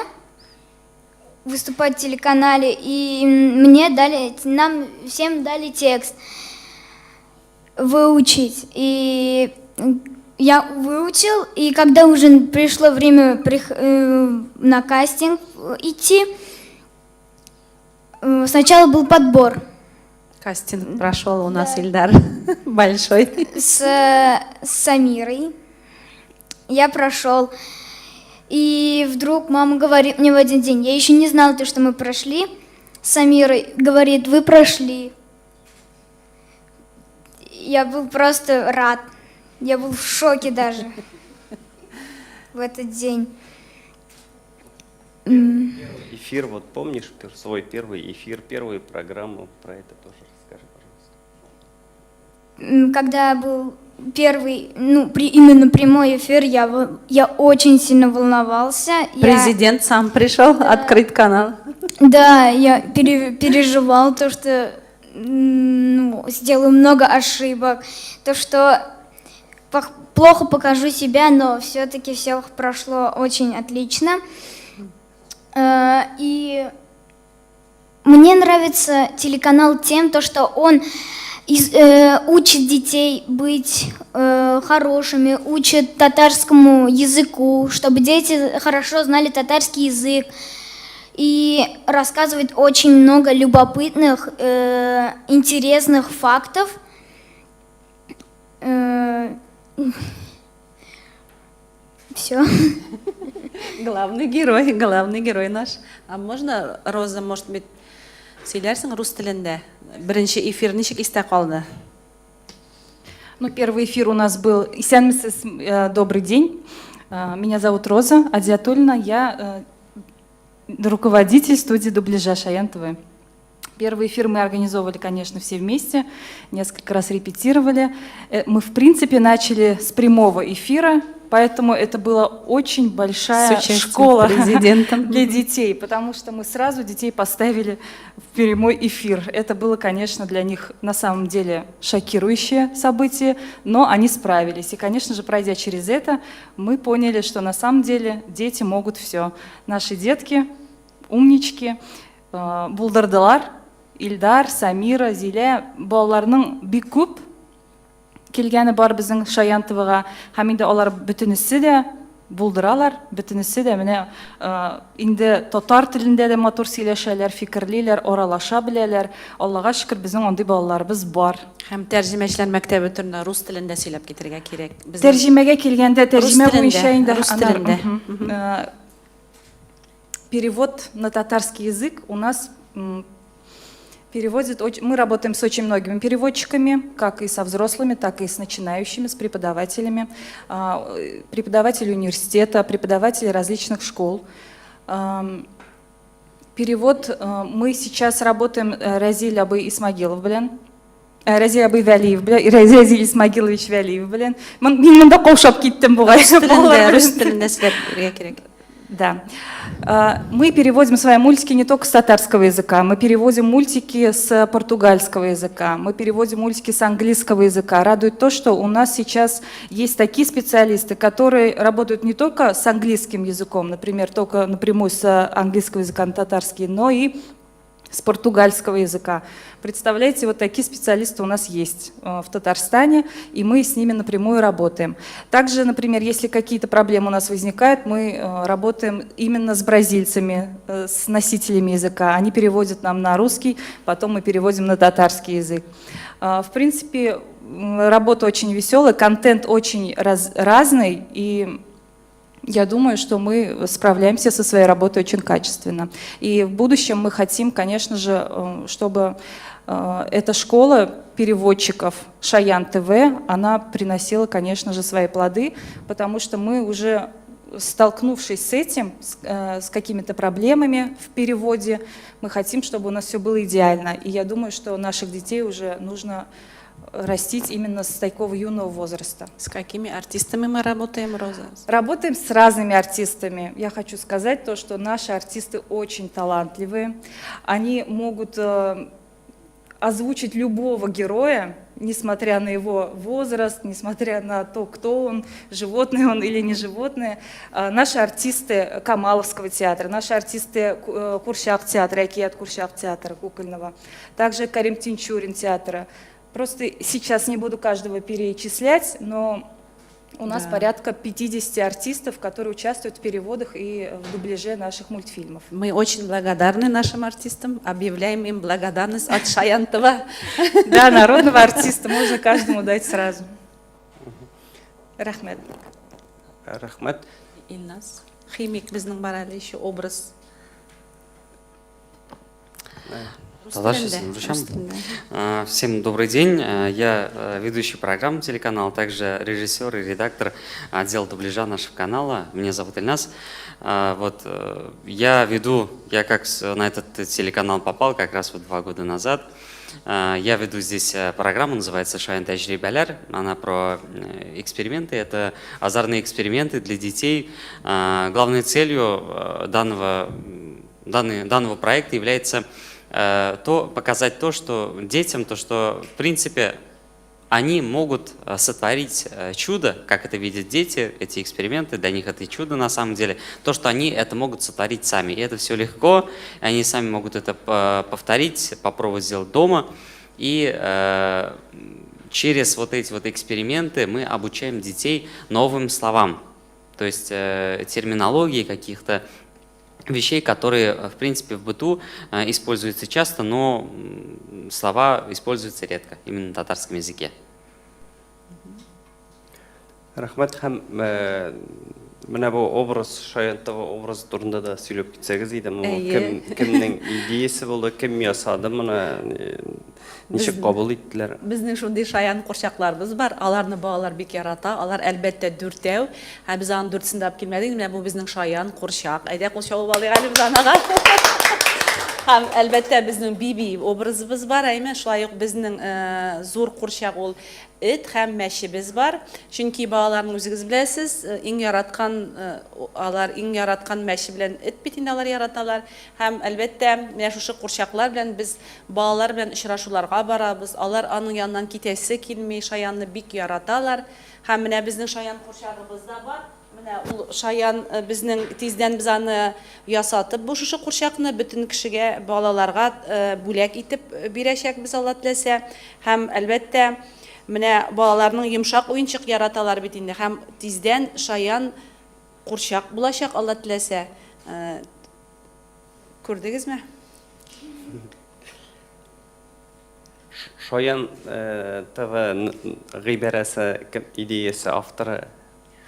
выступать в телеканале, и мне дали, нам всем дали текст выучить. И я выучил, и когда уже пришло время на кастинг идти, сначала был подбор. Кастинг прошел у нас, Ильдар, большой. С Самирой. Я прошел. И вдруг мама говорит мне в один день, я еще не знала то, что мы прошли, с Самирой, говорит, вы прошли. Я был просто рад. Я был в шоке даже в этот день. Эфир, вот помнишь свой первый эфир, первую программу, про это тоже расскажи, пожалуйста. Когда был первый, ну, именно прямой эфир, я очень сильно волновался. Президент сам пришел, да, открыть канал. Да, я переживал то, что, ну, сделаю много ошибок, то, что плохо покажу себя, но все-таки все прошло очень отлично. И мне нравится телеканал тем, то, что он учит детей быть хорошими, учит татарскому языку, чтобы дети хорошо знали татарский язык, и рассказывает очень много любопытных, интересных фактов. Все. Главный герой наш. А можно, Роза, может быть, сөйләрсең рус телендә? Беренче эфир ничек истә калды? Ну, первый эфир у нас был. Исәнмесез, добрый день. Меня зовут Роза Адиатульна. Я руководитель студии дубляжа Шаян ТВ. Первый эфир мы организовывали, конечно, все вместе, несколько раз репетировали. Мы, в принципе, начали с прямого эфира, поэтому это была очень большая школа для детей, потому что мы сразу детей поставили в прямой эфир. Это было, конечно, для них на самом деле шокирующее событие, но они справились. И, конечно же, пройдя через это, мы поняли, что на самом деле дети могут все. Наши детки, умнички, булдырдылар. Илдар, Самира, Зилә, балаларның бик күп килгәне бар безнең Шаян ТВга, һәм инде алар бөтенесе дә булдыралар, бөтенесе дә менә инде татар телендә дә матур сөйләшәләр, фикерлиләр, аралаша беләләр. Аллага шөкер, безнең андый балаларыбыз бар. Һәм тәрҗемәчеләр мәктәбе турында рус телендә сөйләп китәргә кирәк. Тәрҗемәгә килгәндә, тәрҗемә буенча инде рус телендә. Перевод на татарский язык у нас переводит, мы работаем с очень многими переводчиками, как и со взрослыми, так и с начинающими, с преподавателями, преподаватели университета, преподаватели различных школ. Перевод мы сейчас работаем Разиль абый Исмагилов белән, Разиль абый Вәлиев белән, Разиль Исмагилович Вәлиев белән. Мин монда каушап киттем бугай. Рус телендә сөйләп кирәк. Да. Мы переводим свои мультики не только с татарского языка, мы переводим мультики с португальского языка, мы переводим мультики с английского языка. Радует то, что у нас сейчас есть такие специалисты, которые работают не только с английским языком, например, только напрямую с английского языка на татарский, но и с португальского языка. Представляете, вот такие специалисты у нас есть в Татарстане, и мы с ними напрямую работаем. Также, например, если какие-то проблемы у нас возникают, мы работаем именно с бразильцами, с носителями языка. Они переводят нам на русский, потом мы переводим на татарский язык. В принципе, работа очень веселая, контент очень разный, и я думаю, что мы справляемся со своей работой очень качественно. И в будущем мы хотим, конечно же, чтобы эта школа переводчиков Шаян ТВ, она приносила, конечно же, свои плоды, потому что мы уже, столкнувшись с этим, с какими-то проблемами в переводе, мы хотим, чтобы у нас все было идеально. И я думаю, что наших детей уже нужно растить именно с такого юного возраста. С какими артистами мы работаем, Роза? Работаем с разными артистами. Я хочу сказать то, что наши артисты очень талантливые. Они могут э, озвучить любого героя, несмотря на его возраст, несмотря на то, кто он, животное он или не животное. А, наши артисты Камаловского театра, наши артисты э, Курчак театра, Әкият Курчак театра кукольного, также Карим Тинчурин театра. Просто сейчас не буду каждого перечислять, но у нас порядка 50 артистов, которые участвуют в переводах и в дубляже наших мультфильмов. Мы очень благодарны нашим артистам, объявляем им благодарность от Шаян ТВ. Да, народного артиста можно каждому дать сразу. Рәхмәт. Рәхмәт. Илназ. Химик безнең бар әле еще образ. А, всем добрый день. А, я э, ведущий программы телеканала, также режиссер и редактор отдела дубляжа нашего канала. Меня зовут Ильназ. А, вот э, я веду, я как на этот телеканал попал как раз вот 2 года назад. Я веду здесь э, программу, называется «Шаян тәҗрибәләр». Она про эксперименты, это озорные эксперименты для детей. Главной целью данного проекта является то, показать то, что детям, то, что в принципе они могут сотворить чудо, как это видят дети, эти эксперименты, для них это чудо на самом деле, то, что они это могут сотворить сами. И это все легко, они сами могут это повторить, попробовать сделать дома. И через вот эти вот эксперименты мы обучаем детей новым словам, то есть терминологии каких-то вещей, которые, в принципе, в быту используются часто, но слова используются редко, именно на татарском языке. Рәхмәт һәм э, менә бу образ Шаян ТВ образы турында да сөйләп китсәгез иде. Бу Әйе. кем кемнең идеясы булды, кем ясады моны, э, ничек кабул иттеләр? Безнең шундый шаян курчакларыбыз бар. Аларны балалар бик ярата. Алар әлбәттә дүртәү. Һәм без аның дүртесен дә алып килмәдек. Менә бу безнең шаян курчак. Әйдә кул чабып алыйк әле без анага. Һәм әлбәттә безнең Биби образыбыз бар. Әйме шулай ук безнең э, зур курчак ул эт һәм мәчебез бар. Чөнки балаларның үзегез беләсез, э, иң яраткан э, алар иң яраткан мәче белән эт бит инде алар яраталар. Һәм әлбәттә менә шушы курчаклар белән без балалар белән очрашуларга барабыз. Алар аның яныннан китәсе килми, шаянны бик яраталар. Һәм менә безнең шаян курчагыбыз да бар. Менә ул шаян э, безнең тиздән без аны ясатып бу шушы курчакны бөтен кешегә, балаларга э, бүләк итеп э, бирәчәкбез Алла теләсә. Һәм әлбәттә менә балаларның йомшак уенчык яраталар бит инде. Һәм тиздән шаян курчак булачак Алла теләсә. Күрдегезме? Шаян ТВ гыйбарәсе кем идеясе авторы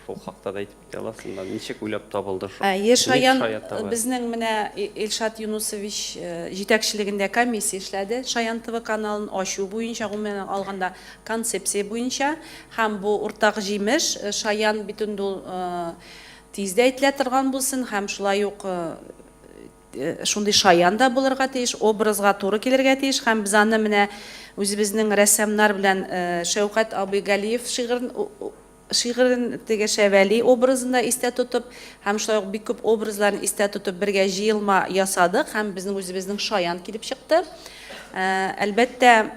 шул хакта да әйтеп китә аласыңмы? Ничек уйлап табылды шул? Әйе, Ник Шаян Шаян ТВ? безнең менә Илшат Юнусович җитәкчелегендә комиссия эшләде. Шаян ТВ каналын ачу буенча, гомумән алганда концепция буенча һәм бу уртак җимеш Шаян бит инде ул тиз дә әйтелә торган булсын һәм шулай ук шундый шаян да булырга тиеш, образга туры килергә тиеш һәм без аны менә үзебезнең рәссамнар белән Шәүкәт абый Галиев шигырен шигырен теге Шәвәли образын да истә тотып һәм шулай ук бик күп образларын истә тотып бергә җыелма ясадык һәм безнең үзебезнең шаян килеп чыкты. Әлбәттә,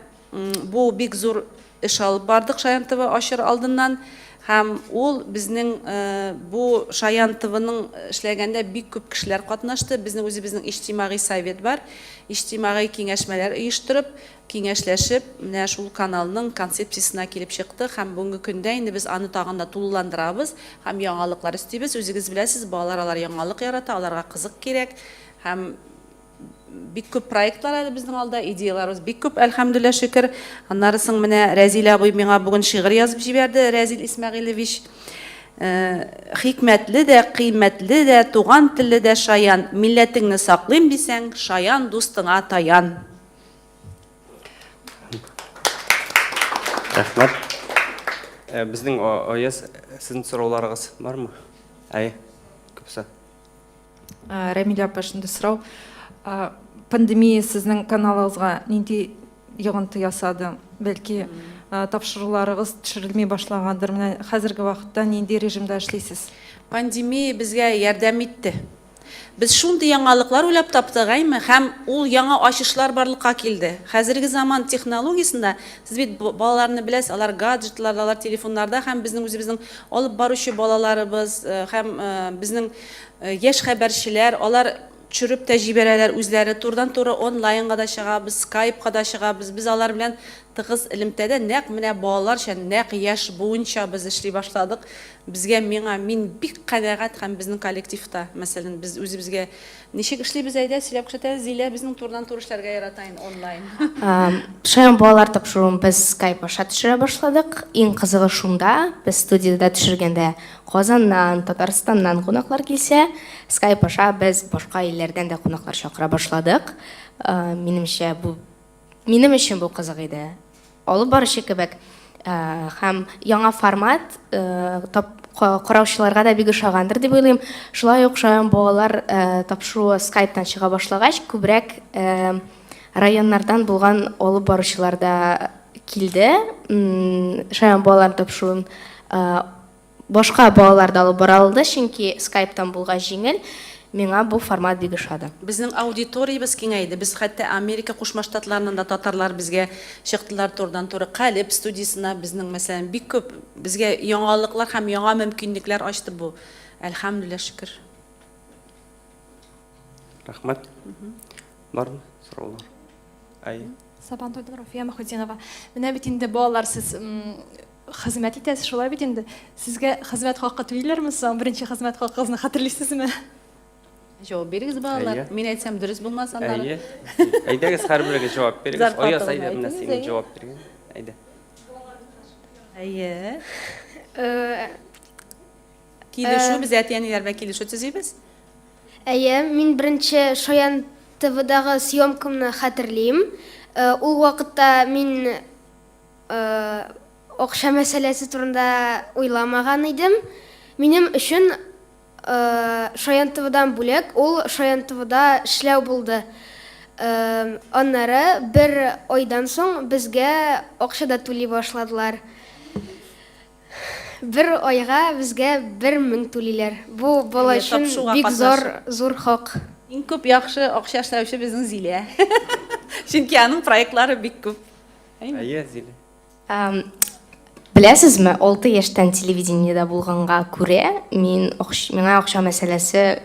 бу бик зур эш алып бардык Шаян ТВ ачыр алдыннан һәм ул безнең бу Шаян ТВның эшләгәндә бик күп кешеләр катнашты. Безнең үзебезнең иҗтимагый совет бар. Иҗтимагый киңәшмәләр оештырып, киңәшләшеп, менә шул каналның концепциясенә килеп чыктык һәм бүгенге көндә инде без аны тагын да тулыландырабыз һәм яңалыклар өстибез. Үзегез беләсез, балалар алар яңалык ярата, аларга кызык кирәк һәм бик күп проектлар әле безнең алда, идеяларыбыз бик күп, әлхәмдүлилләһ шөкер. Аннары соң менә Рәзил абый миңа бүген шигырь язып җибәрде, Рәзил Исмәгыйлевич. Э, хикмәтле дә, кыйммәтле дә, туган телле дә шаян. Милләтеңне саклыйм дисәң, шаян дустыңа таян. Рәхмәт. Э, безнең Аяз, сезнең сорауларыгыз бармы? Әйе, күпсе. Рәмилә апа, шундый сорау. Пандемия сезнең каналыгызга нинди йогынты ясады? Бәлки, тапшыруларыгыз төшерелми башлагандыр. Менә хәзерге вакытта нинди режимда эшлисез? Пандемия безгә ярдәм итте. Без шундый яңалыклар уйлап таптык, әйме, һәм ул яңа ачышлар барлыкка килде. Хәзерге заман технологиясендә, сез бит балаларны беләсез, алар гаджетларда, алар телефоннарда һәм безнең үзебезнең алып баручы балаларыбыз һәм безнең яшь хәбәрчеләр, алар төшереп тә җибәрәләр үзләре, турыдан-туры онлайнга да чыгабыз, скайпка да чыгабыз, без алар белән тыгыз элемтәдә, нәкъ менә балаларча, нәкъ яшь буынча без эшли башладык. Безгә, миңа, мин бик канәгать һәм безнең коллектив та, мәсәлән, без үзебезгә ничек эшлибез, әйдә, сөйләп күрсәтәбез, Зилә безнең турыдан-туры эшләргә ярата инде, онлайн. Шаян балалар тапшыруын без скайп аша төшерә башладык. Иң кызыгы шунда, без студиядә төшергәндә Казаннан, Татарстаннан кунаклар килсә, скайп аша без башка илләрдән дә кунаклар чакыра башладык. Минемчә, бу минем өчен бу кызык иде. Алып баручы кебек һәм яңа формат караучыларга да бик ошагандыр дип уйлыйм. Шулай ук Шаян балалар тапшыруы скайптан чыга башлагач, күбрәк районнардан булган алып баручылар да килде. Шаян балалар тапшыруын Башка балалар да алып бара алды, чөнки скайптан булгач җиңел. Миңа бу формат бик ошады. Безнең аудиториябез киңәйде. Без хәтта Америка Кушма Штатларыннан да татарлар безгә чыктылар турыдан-туры. Калеб студиясенә безнең, мәсәлән, бик күп безгә яңалыклар һәм яңа мөмкинлекләр ачты бу. Әлхәмдүлилләһ, шөкер. Рәхмәт. Бармы сораулар? Әйе. Сабантуйдан Руфия Мөхетдинова. Менә бит инде балалар сез хезмәт итәсез, шулай бит инде. Сезгә хезмәт хакы түлиләрме соң? Беренче хезмәт хакыгызны хәтерлисезме? Җавап бирегез, балалар. Мин әйтсәм, дөрес булмас аннары. Әйе. Әйдәгез, һәрберегез җавап бирегез. Аяз, әйдә, менә син җавап биргән. Әйдә. Әйе. Э, килешү, без әти-әниләр белән килешү төзибез. Әйе, мин беренче Шаян ТВдагы съемкамны хәтерлим. Э, ул вакытта мин Акча мәсьәләсе турында уйламаган идем. Минем өчен Шаян ТВдан бүләк ул Шаян ТВда эшләү булды. Аннары бер айдан соң безгә акча да түли башладылар. Бер айга безгә 1000 түлиләр. Бу бала өчен бик зор, зур хак. Иң күп яхшы акча эшләүче безнең Зилә. Чөнки аның проектлары бик күп. Әйе, Зилә. Беләсезме, 6 яшьтән телевидениедә булганга күрә, мин миңа акча мәсьәләсе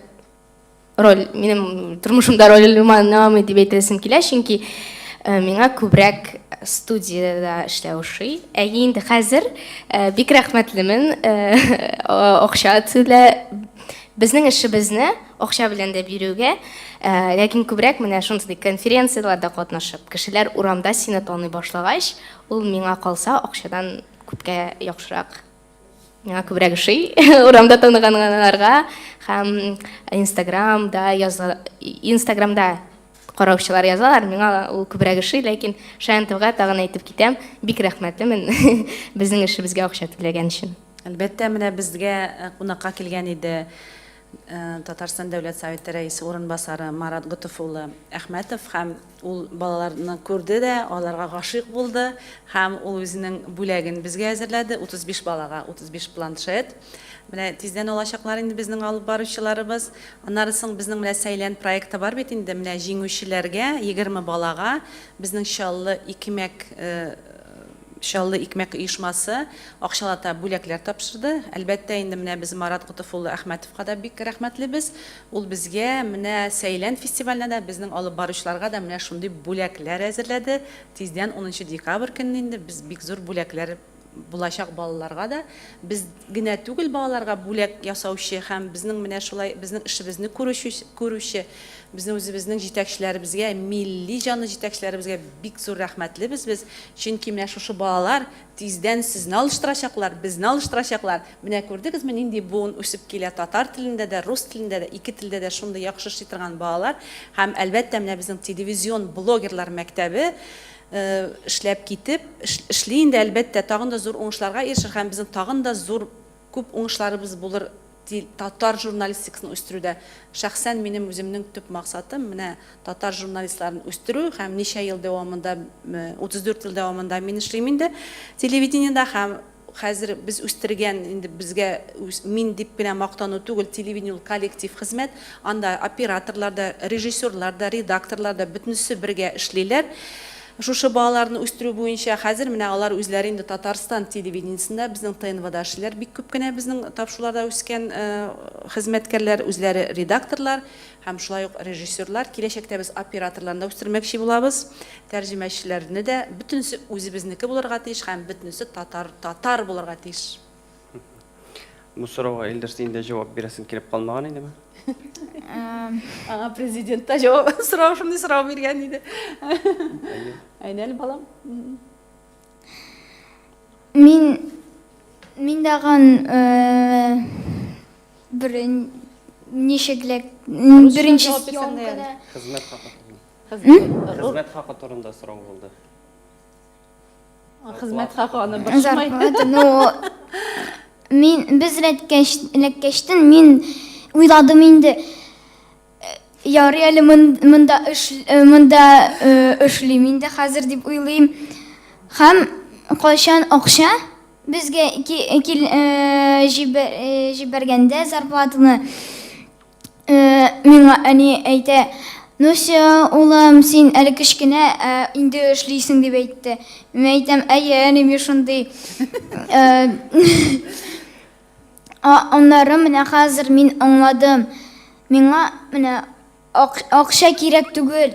роль, минем тормышымда роль уйнамый дип әйтәсем килә, чөнки э, миңа күбрәк студиядә эшләү ошый. Ә инде хәзер э, бик рәхмәтлемен, э, акча түлә безнең эшебезне акча белән дә бирүгә, ләкин күбрәк менә шундый конференцияләрдә катнашып, кешеләр урамда сине таный башлагач, ул миңа калса акчадан күпкә яхшырак. Миңа күбрәк ошый урамда таныганнарга һәм Инстаграмда яза, Инстаграмда караучылар язалар, миңа ул күбрәк ошый, ләкин Шаян ТВга тагын әйтеп китәм, бик рәхмәтлемен безнең эшебезгә акча түләгән өчен. Әлбәттә, менә безгә э, кунакка килгән иде э, Татарстан Дәүләт Советы Рәисе урынбасары Марат Готыф улы Әхмәтов һәм Ул балаларны күрде дә, аларга гашыйк булды һәм ул үзенең бүләген безгә әзерләде, 35 балага 35 планшет. Менә тиздән алачаклар инде безнең алып баручыларыбыз. Аннары соң безнең менә Сәйлән проекты бар бит инде, менә җиңүчеләргә, 20 балага безнең Чаллы икмәк Чаллы икмәк оешмасы акчалата бүләкләр тапшырды. Әлбәттә инде, менә без Марат Готыф улы Әхмәтовка да бик рәхмәтлебез. Ул безгә менә Сәйлән фестиваленә дә, безнең алып баручыларга да менә шундый бүләкләр әзерләде. Тиздән, унынчы декабрь көнне инде без бик зур бүләкләр булачак балаларга да. Без генә түгел балаларга бүләк ясаучы һәм безнең менә шулай безнең эшебезне күрүче, күрүче безнең үзебезнең җитәкчеләребезгә, милли җанлы җитәкчеләребезгә бик зур рәхмәтлебез без. Чөнки менә шушы балалар тиздән сезне алыштырачаклар, безне алыштырачаклар. Менә күрдегезме, нинди буын үсеп килә, татар телендә дә, рус телендә дә, ике телдә дә шундый яхшы эшли торган балалар. Һәм, әлбәттә, менә безнең телевизион блогерлар мәктәбе эшләп китеп, эшли инде, әлбәттә, тагын да зур уңышларга ирешер һәм безнең тагын да зур күп уңышларыбыз булыр. татар журналистикасын үстерүдә шәхсән минем үземнең төп максатым менә татар журналистларын үстерү һәм ничә ел дәвамында, 34 ел дәвамында мин эшлим инде телевидениедә һәм хәзер без үстергән, инде безгә мин дип кенә мактану түгел, телевидение ул коллектив хезмәт, анда операторлар да, режиссерлар да, редакторлар да, бөтенесе бергә эшлиләр. Шушы балаларны үстерү буенча хәзер менә алар үзләре инде Татарстан телевидениесендә, безнең ТНВда эшлиләр, бик күп кенә безнең тапшыруларда үскән хезмәткәрләр, үзләре редакторлар һәм шулай ук режиссерлар. Киләчәктә без операторларны да үстермәкче булабыз, тәрҗемәчеләрне дә. Бөтенесе үзебезнеке булырга тиеш һәм бөтенесе татар, татар булырга тиеш. Бу сорауга, Илдар, син дә җавап бирәсең килеп калмаган идеме? Аңа президент та җавап сорау шундый сорау биргән иде. Әйдә әле, балам. Мин мин тагын бер ничеклек беренче съемкада Хезмәт хакы турында. Хезмәт хакы турында сорау булды. Хезмәт хакы аны борчымый. Зарплата, ну, мин без эләккәч, эләккәчтен мин уйладым инде. Ярый әле монда эш, монда эшлим инде хәзер дип уйлыйм. Һәм кайчан акча безгә кил, җибәргәндә зарплатаны Миңа әни әйтә, Ну все, улым, син әле кечкенә, ә инде эшлисең, дип әйтте. Мин әйтәм, әйе, әни, мин шундый. Аннары менә хәзер мин аңладым. Миңа менә акча кирәк түгел.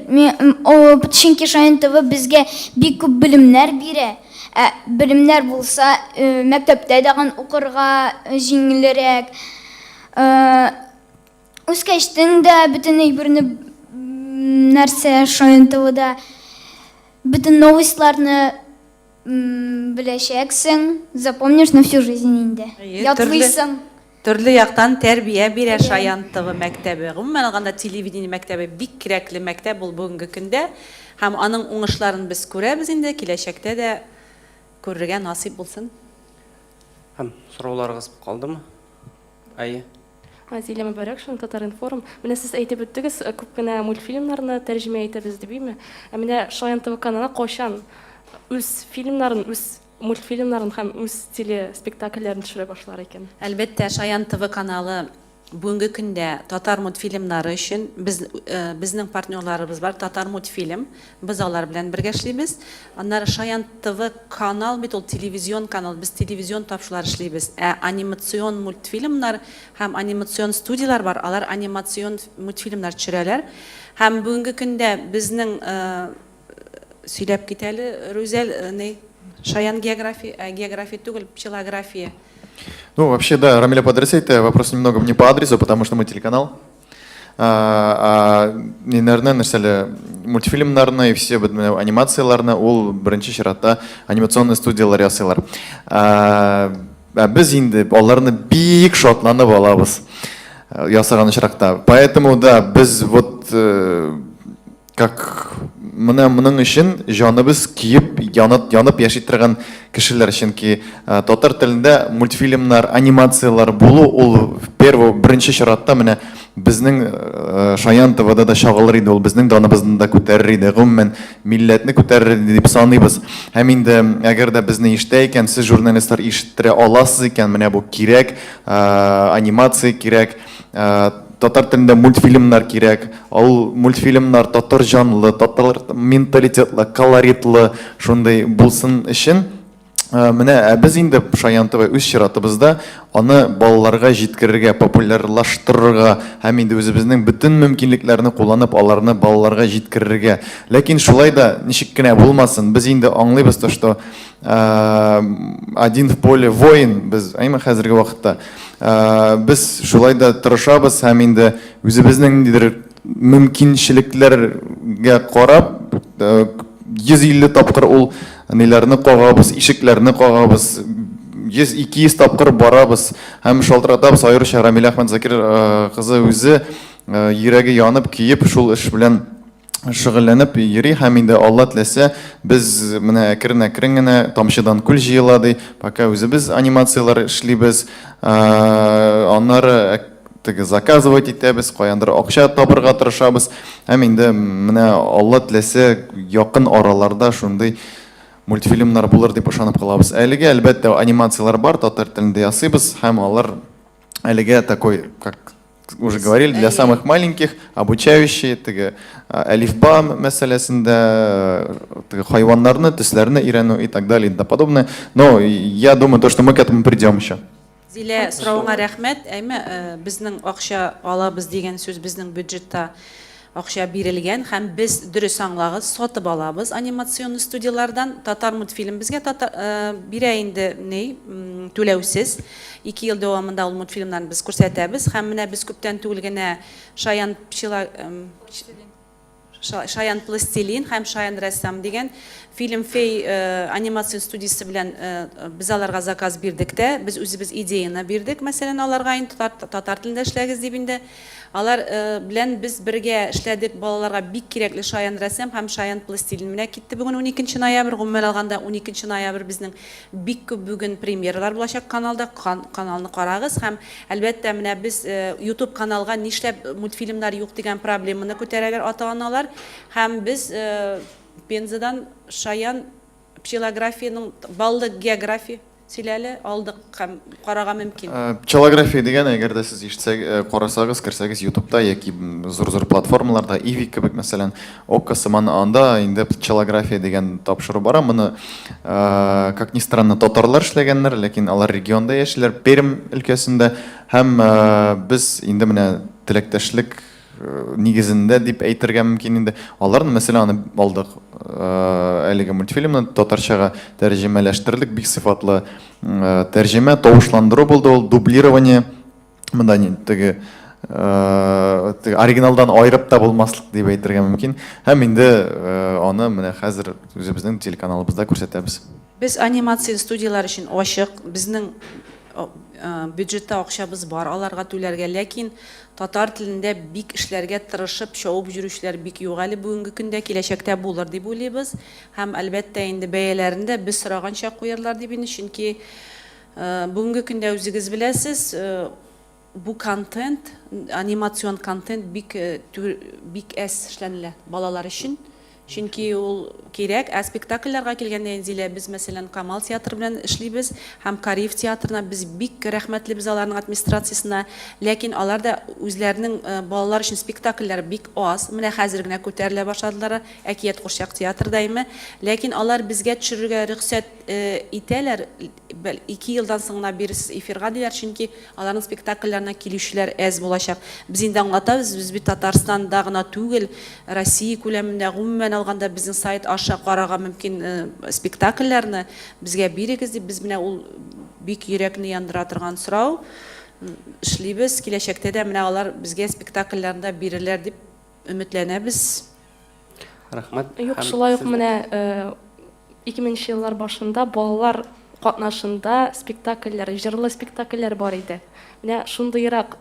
Чөнки Шаян ТВ безгә бик күп белемнәр бирә. Ә белемнәр булса, мәктәптә тагын укырга җиңелрәк. Үскәчтең дә бөтен әйберне нәрсә Шаян ТВда бөтен новостьларны беләчәксең, запомнишь на всю жизнь инде. Ятлыйсың. Төрле яктан тәрбия бирә Шаян ТВ мәктәбе. Гомумән алганда, телевидение мәктәбе бик кирәкле мәктәп ул бүгенге көндә. Һәм аның уңышларын без күрәбез инде, киләчәктә дә күрергә насыйп булсын. Һәм сорауларыгыз калдымы? Әйе. Зилә Мөбарәкшина, Татар-информ. Менә сез әйтеп үттегез, күп кенә мультфильмнарны тәрҗемә итәбез дип, име? Ә менә Шаян ТВ каналы кайчан үз фильмнарын, үз мультфильмнарын һәм үз телеспектакльләрен төшерә башлар икән? Әлбәттә, Шаян ТВ каналы Бүгенге көндә татар мультфильмнары өчен без безнең партнерларыбыз бар, Татармультфильм, без алар белән бергә эшлибез. Аннары Шаян ТВ канал бит ул телевизион канал, без телевизион тапшырулар эшлибез. Ә анимацион мультфильмнар һәм анимацион студияләр бар, алар анимацион мультфильмнар төшерәләр. Һәм бүгенге көндә безнең сөйләп кит әле, Рүзәл, ни, Шаян география, ә география түгел, пчелография. Ну, вообще, да, Рамиля Падрес әйтте, вопрос немного не по адресу, потому что мы телеканал. А, ниләрне, нәрсәле, мультфильмнарны и все анимацияләрне ул беренче чиратта анимационный студияләр ясыйлар. А, без инде аларны бик шатланып алабыз ясаган очракта. Поэтому, да, без вот э, Как менә моның өчен җаныбыз көеп, янып, янып яши торган кешеләр, чөнки э, татар телендә мультфильмнар, анимацияләр булу ул первый, беренче чиратта менә безнең э, Шаян ТВда да чагылыр иде, ул безнең даныбызны да күтәрер иде, гомумән милләтне күтәрер иде дип саныйбыз. Һәм инде әгәр дә безне ишетә икән, сез журналистлар ишеттерә аласыз икән, менә бу кирәк, э, анимация кирәк, Татар телендә мультфильмнар кирәк. Ул мультфильмнар татар җанлы, татар менталитетлы, колоритлы шундый булсын өчен менә ә без инде Шаян ТВ үз чиратыбызда аны балаларга җиткерергә, популярлаштырырга һәм инде үзебезнең бөтен мөмкинлекләрне кулланып аларны балаларга җиткерергә. Ләкин шулай да ничек кенә булмасын, без инде аңлыйбыз то, что один в поле воин без, әйме хәзерге вакытта. Без шулай да тырышабыз һәм инде үзебезнең ниндидер мөмкинчелекләргә карап, 150 тапкыр ул ниләрне кагабыз, ишекләрне кагабыз, 100-200 тапкыр барабыз һәм шалтыратабыз. Аеруча Рамилә Әхмәтзакир кызы үзе йөрәге янып, көеп шул эш белән. шөгыльләнеп йөри һәм инде Алла теләсә, без менә әкрен-әкрен генә тамчыдан күл җыела ди, пока үзебез анимацияләр эшлибез, аннары теге заказывать итәбез, каяндыр акча табырга тырышабыз һәм инде менә Алла теләсә, якын араларда шундый мультфильмнар булыр дип ышанып калабыз. Әлегә, әлбәттә, анимацияләр бар, татар телендә ясыйбыз һәм алар әлегә такой, как уже говорили, для самых маленьких, обучающие, теге әлифба мәсьәләсендә, теге хайваннарны, төсләрне өйрәнү и так далее и тому подобное. Но я думаю, то, что мы к этому придем еще. Зилә, соравыңа рәхмәт. Әйме, безнең акча алабыз дигән сүз безнең бюджетта акча бирелгән һәм без, дөрес аңлагыз, сатып алабыз анимационный студияләрдән. Татар мультфильм безгә татар, бирә инде ни, түләүсез. Ике ел дәвамында ул мультфильмнарны без күрсәтәбез һәм менә без күптән түгел генә Шаян пчела, Шаян пластилин һәм Шаян рәссам дигән фильм фей анимацион студиясе белән без аларга заказ бирдек тә, без үзебез идеяны бирдек, мәсәлән, аларга инде татар телендә эшләгез дип инде. Алар белән без бергә эшләдек, балаларга бик кирәкле Шаян рәссам һәм Шаян пластилин менә китте бүген 12 ноябрь, гомумән алганда 12 ноябрь безнең бик күп бүген премьералар булачак каналда, каналны карагыз һәм, әлбәттә, менә без YouTube каналга нишләп мультфильмнар юк дигән проблеманы күтәрәләр ата-аналар һәм без Пензадан Шаян пчелографиянең баллы география сөйлә әле, алдык һәм карарга мөмкин. Пчелография дигән, әгәр дә сез ишетсәг, карасагыз, керсәгез YouTube'та яки зур-зур платформаларда, Иви кебек, мәсәлән, Окко сыман, анда инде пчелография дигән тапшыру бара. Моны, как ни странно, татарлар эшләгәннәр, ләкин алар регионда яшиләр, Пермь өлкәсендә. Һәм без инде менә теләктәшлек нигезендә дип әйтергә мөмкин инде. Аларны, мәсәлән, аны алдык, әлеге мультфильмны татарчага тәрҗемәләштердек, бик сыйфатлы тәрҗемә, тавышландыру булды ул, дублирование. Монда теге теге оригиналдан аерып та булмаслык дип әйтергә мөмкин. Һәм инде аны менә хәзер үзебезнең телеканалыбызда күрсәтәбез. Без анимация студияләр өчен ачык, безнең бюджетта акчабыз бар аларга түләргә, ләкин татар телендә бик эшләргә тырышып, чабып йөрүчеләр бик юк әле бүгенге көндә, киләчәктә булыр дип уйлыйбыз. Һәм, әлбәттә, инде бәяләрен дә без сораганча куярлар дип инде, чөнки бүгенге көндә үзегез беләсез, бу контент, анимацион контент бик бик әз эшләнелә балалар өчен. Чөнки ул кирәк. Ә спектакльләргә килгәндә, Инзилә, без, мәсәлән, Камал театры белән эшлибез һәм Кариев театрына без бик рәхмәтлебез аларның администрациясенә. Ләкин алар да үзләренең балалар өчен спектакльләре бик аз. Менә хәзер генә күтәрелә башладылар, Әкият курчак театры да име. Ләкин алар безгә төшерергә рөхсәт итәләр, Бәл, ике елдан соң гына бирерсез эфирга, диләр, чөнки аларның спектакльләренә килүчеләр әз булачак. Без инде аңлатабыз, без бит Татарстанда гына түгел, Россия күләмендә, гомумән алганда, безнең сайт аша карарга мөмкин спектакльләрне, безгә бирегез дип, без менә ул бик йөрәкне яндыра торган сорау, эшлибез, киләчәктә дә менә алар безгә спектакльләрне дә бирерләр дип өметләнәбез. Рәхмәт. Юк, шулай ук менә 2000 еллар башында балалар катнашында спектакльләр, җырлы спектакльләр бар иде. Менә шундыйрак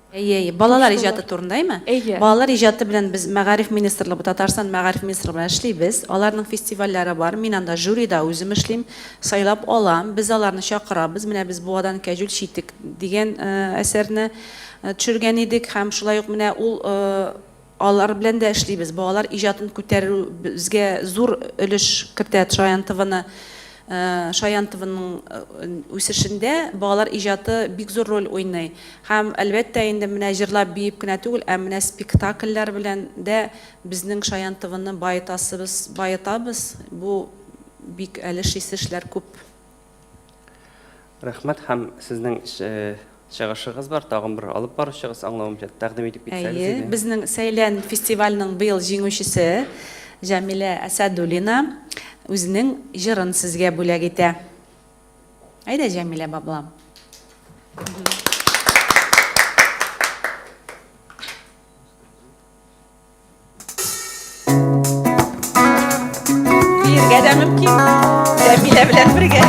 Әйе, әйе. Балалар иҗаты турында, әйме? Әйе. Балалар иҗаты белән без Мәгариф министрлыгы, Татарстан Мәгариф министрлыгы белән эшлибез. Аларның фестивальләре бар. Мин анда жюрида үзем эшлим. Сайлап алам. Без аларны чакырабыз. Менә без Буадан Кәҗүл читек дигән әсәрне төшергән идек һәм шулай ук менә ул Алар белән дә эшлибез. Балалар иҗатын күтәрү безгә зур өлеш кертә Шаян ТВны. Шаян ТВның үсешендә балалар иҗаты бик зур роль уйный. Һәм, әлбәттә инде, менә җырлап, биеп кенә түгел, ә менә спектакльләр белән дә безнең Шаян ТВны баетасыбыз, баетабыз. Бу бик әле эшлисе эшләр күп. Рәхмәт һәм сезнең чыгышыгыз бар, тагын бер алып баручыгыз, аңлавымча, тәкъдим итеп китсәгез Әйе, иде. безнең Сәйлән фестиваленең быел җиңүчесе Җәмилә Әсәдуллина үзенең җырын сезгә бүләк итә. Әйдә, Җәмилә баблам. Биергә дә мөмкин. Җәмилә белән бергә.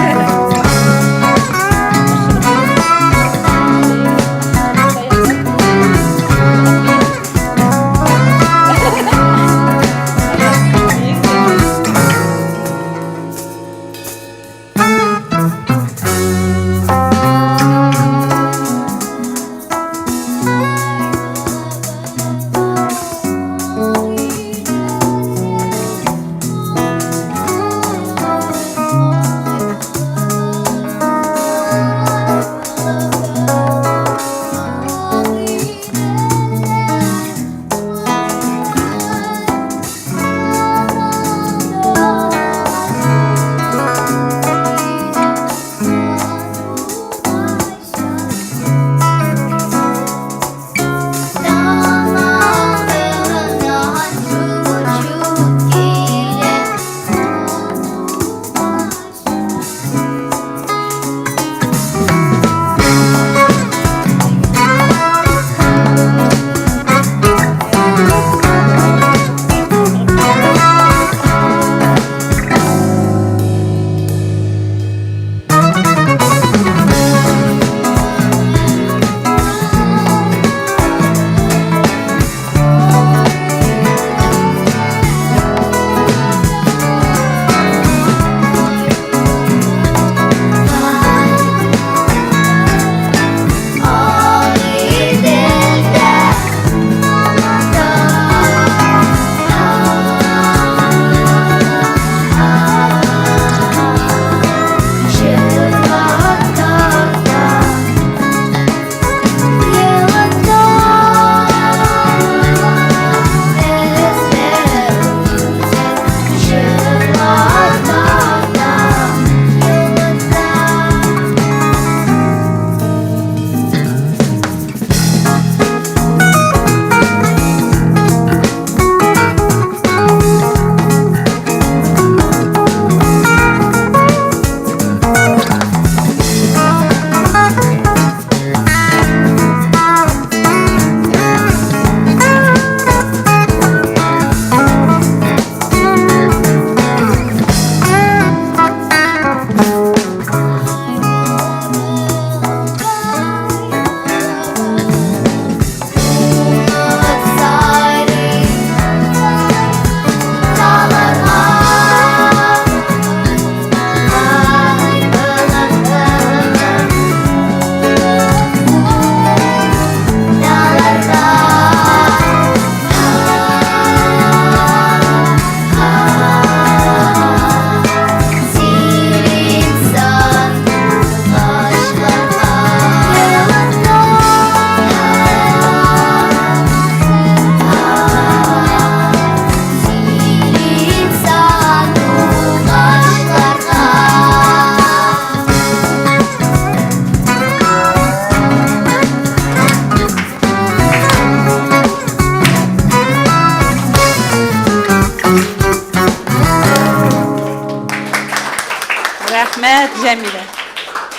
Җәмилә.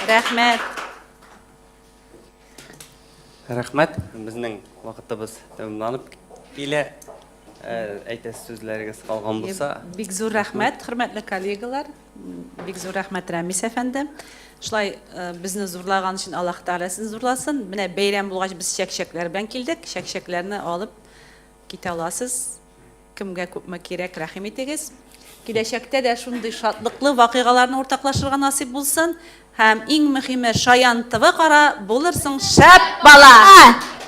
Рәхмәт. Рәхмәт. Безнең вакытыбыз тәмамланып килә. Э, әйтәсе сүзләрегез калган булса. Бик зур рәхмәт, хөрмәтле коллегалар. Бик зур рәхмәт, Рәмис әфәнде. Шулай э, безне зурлаган өчен Аллаһ Тәгалә сезне зурласын. Менә бәйрәм булгач без чәкчәкләр белән килдек. Чәкчәкләрне алып китә аласыз. Кемгә күпме кирәк, рәхим итегез. Киләчәктә дә шундый шатлыклы вакыйгаларны уртаклашырга насыйп булсын. Һәм иң мөһиме, Шаян ТВ кара, булырсың шәп бала!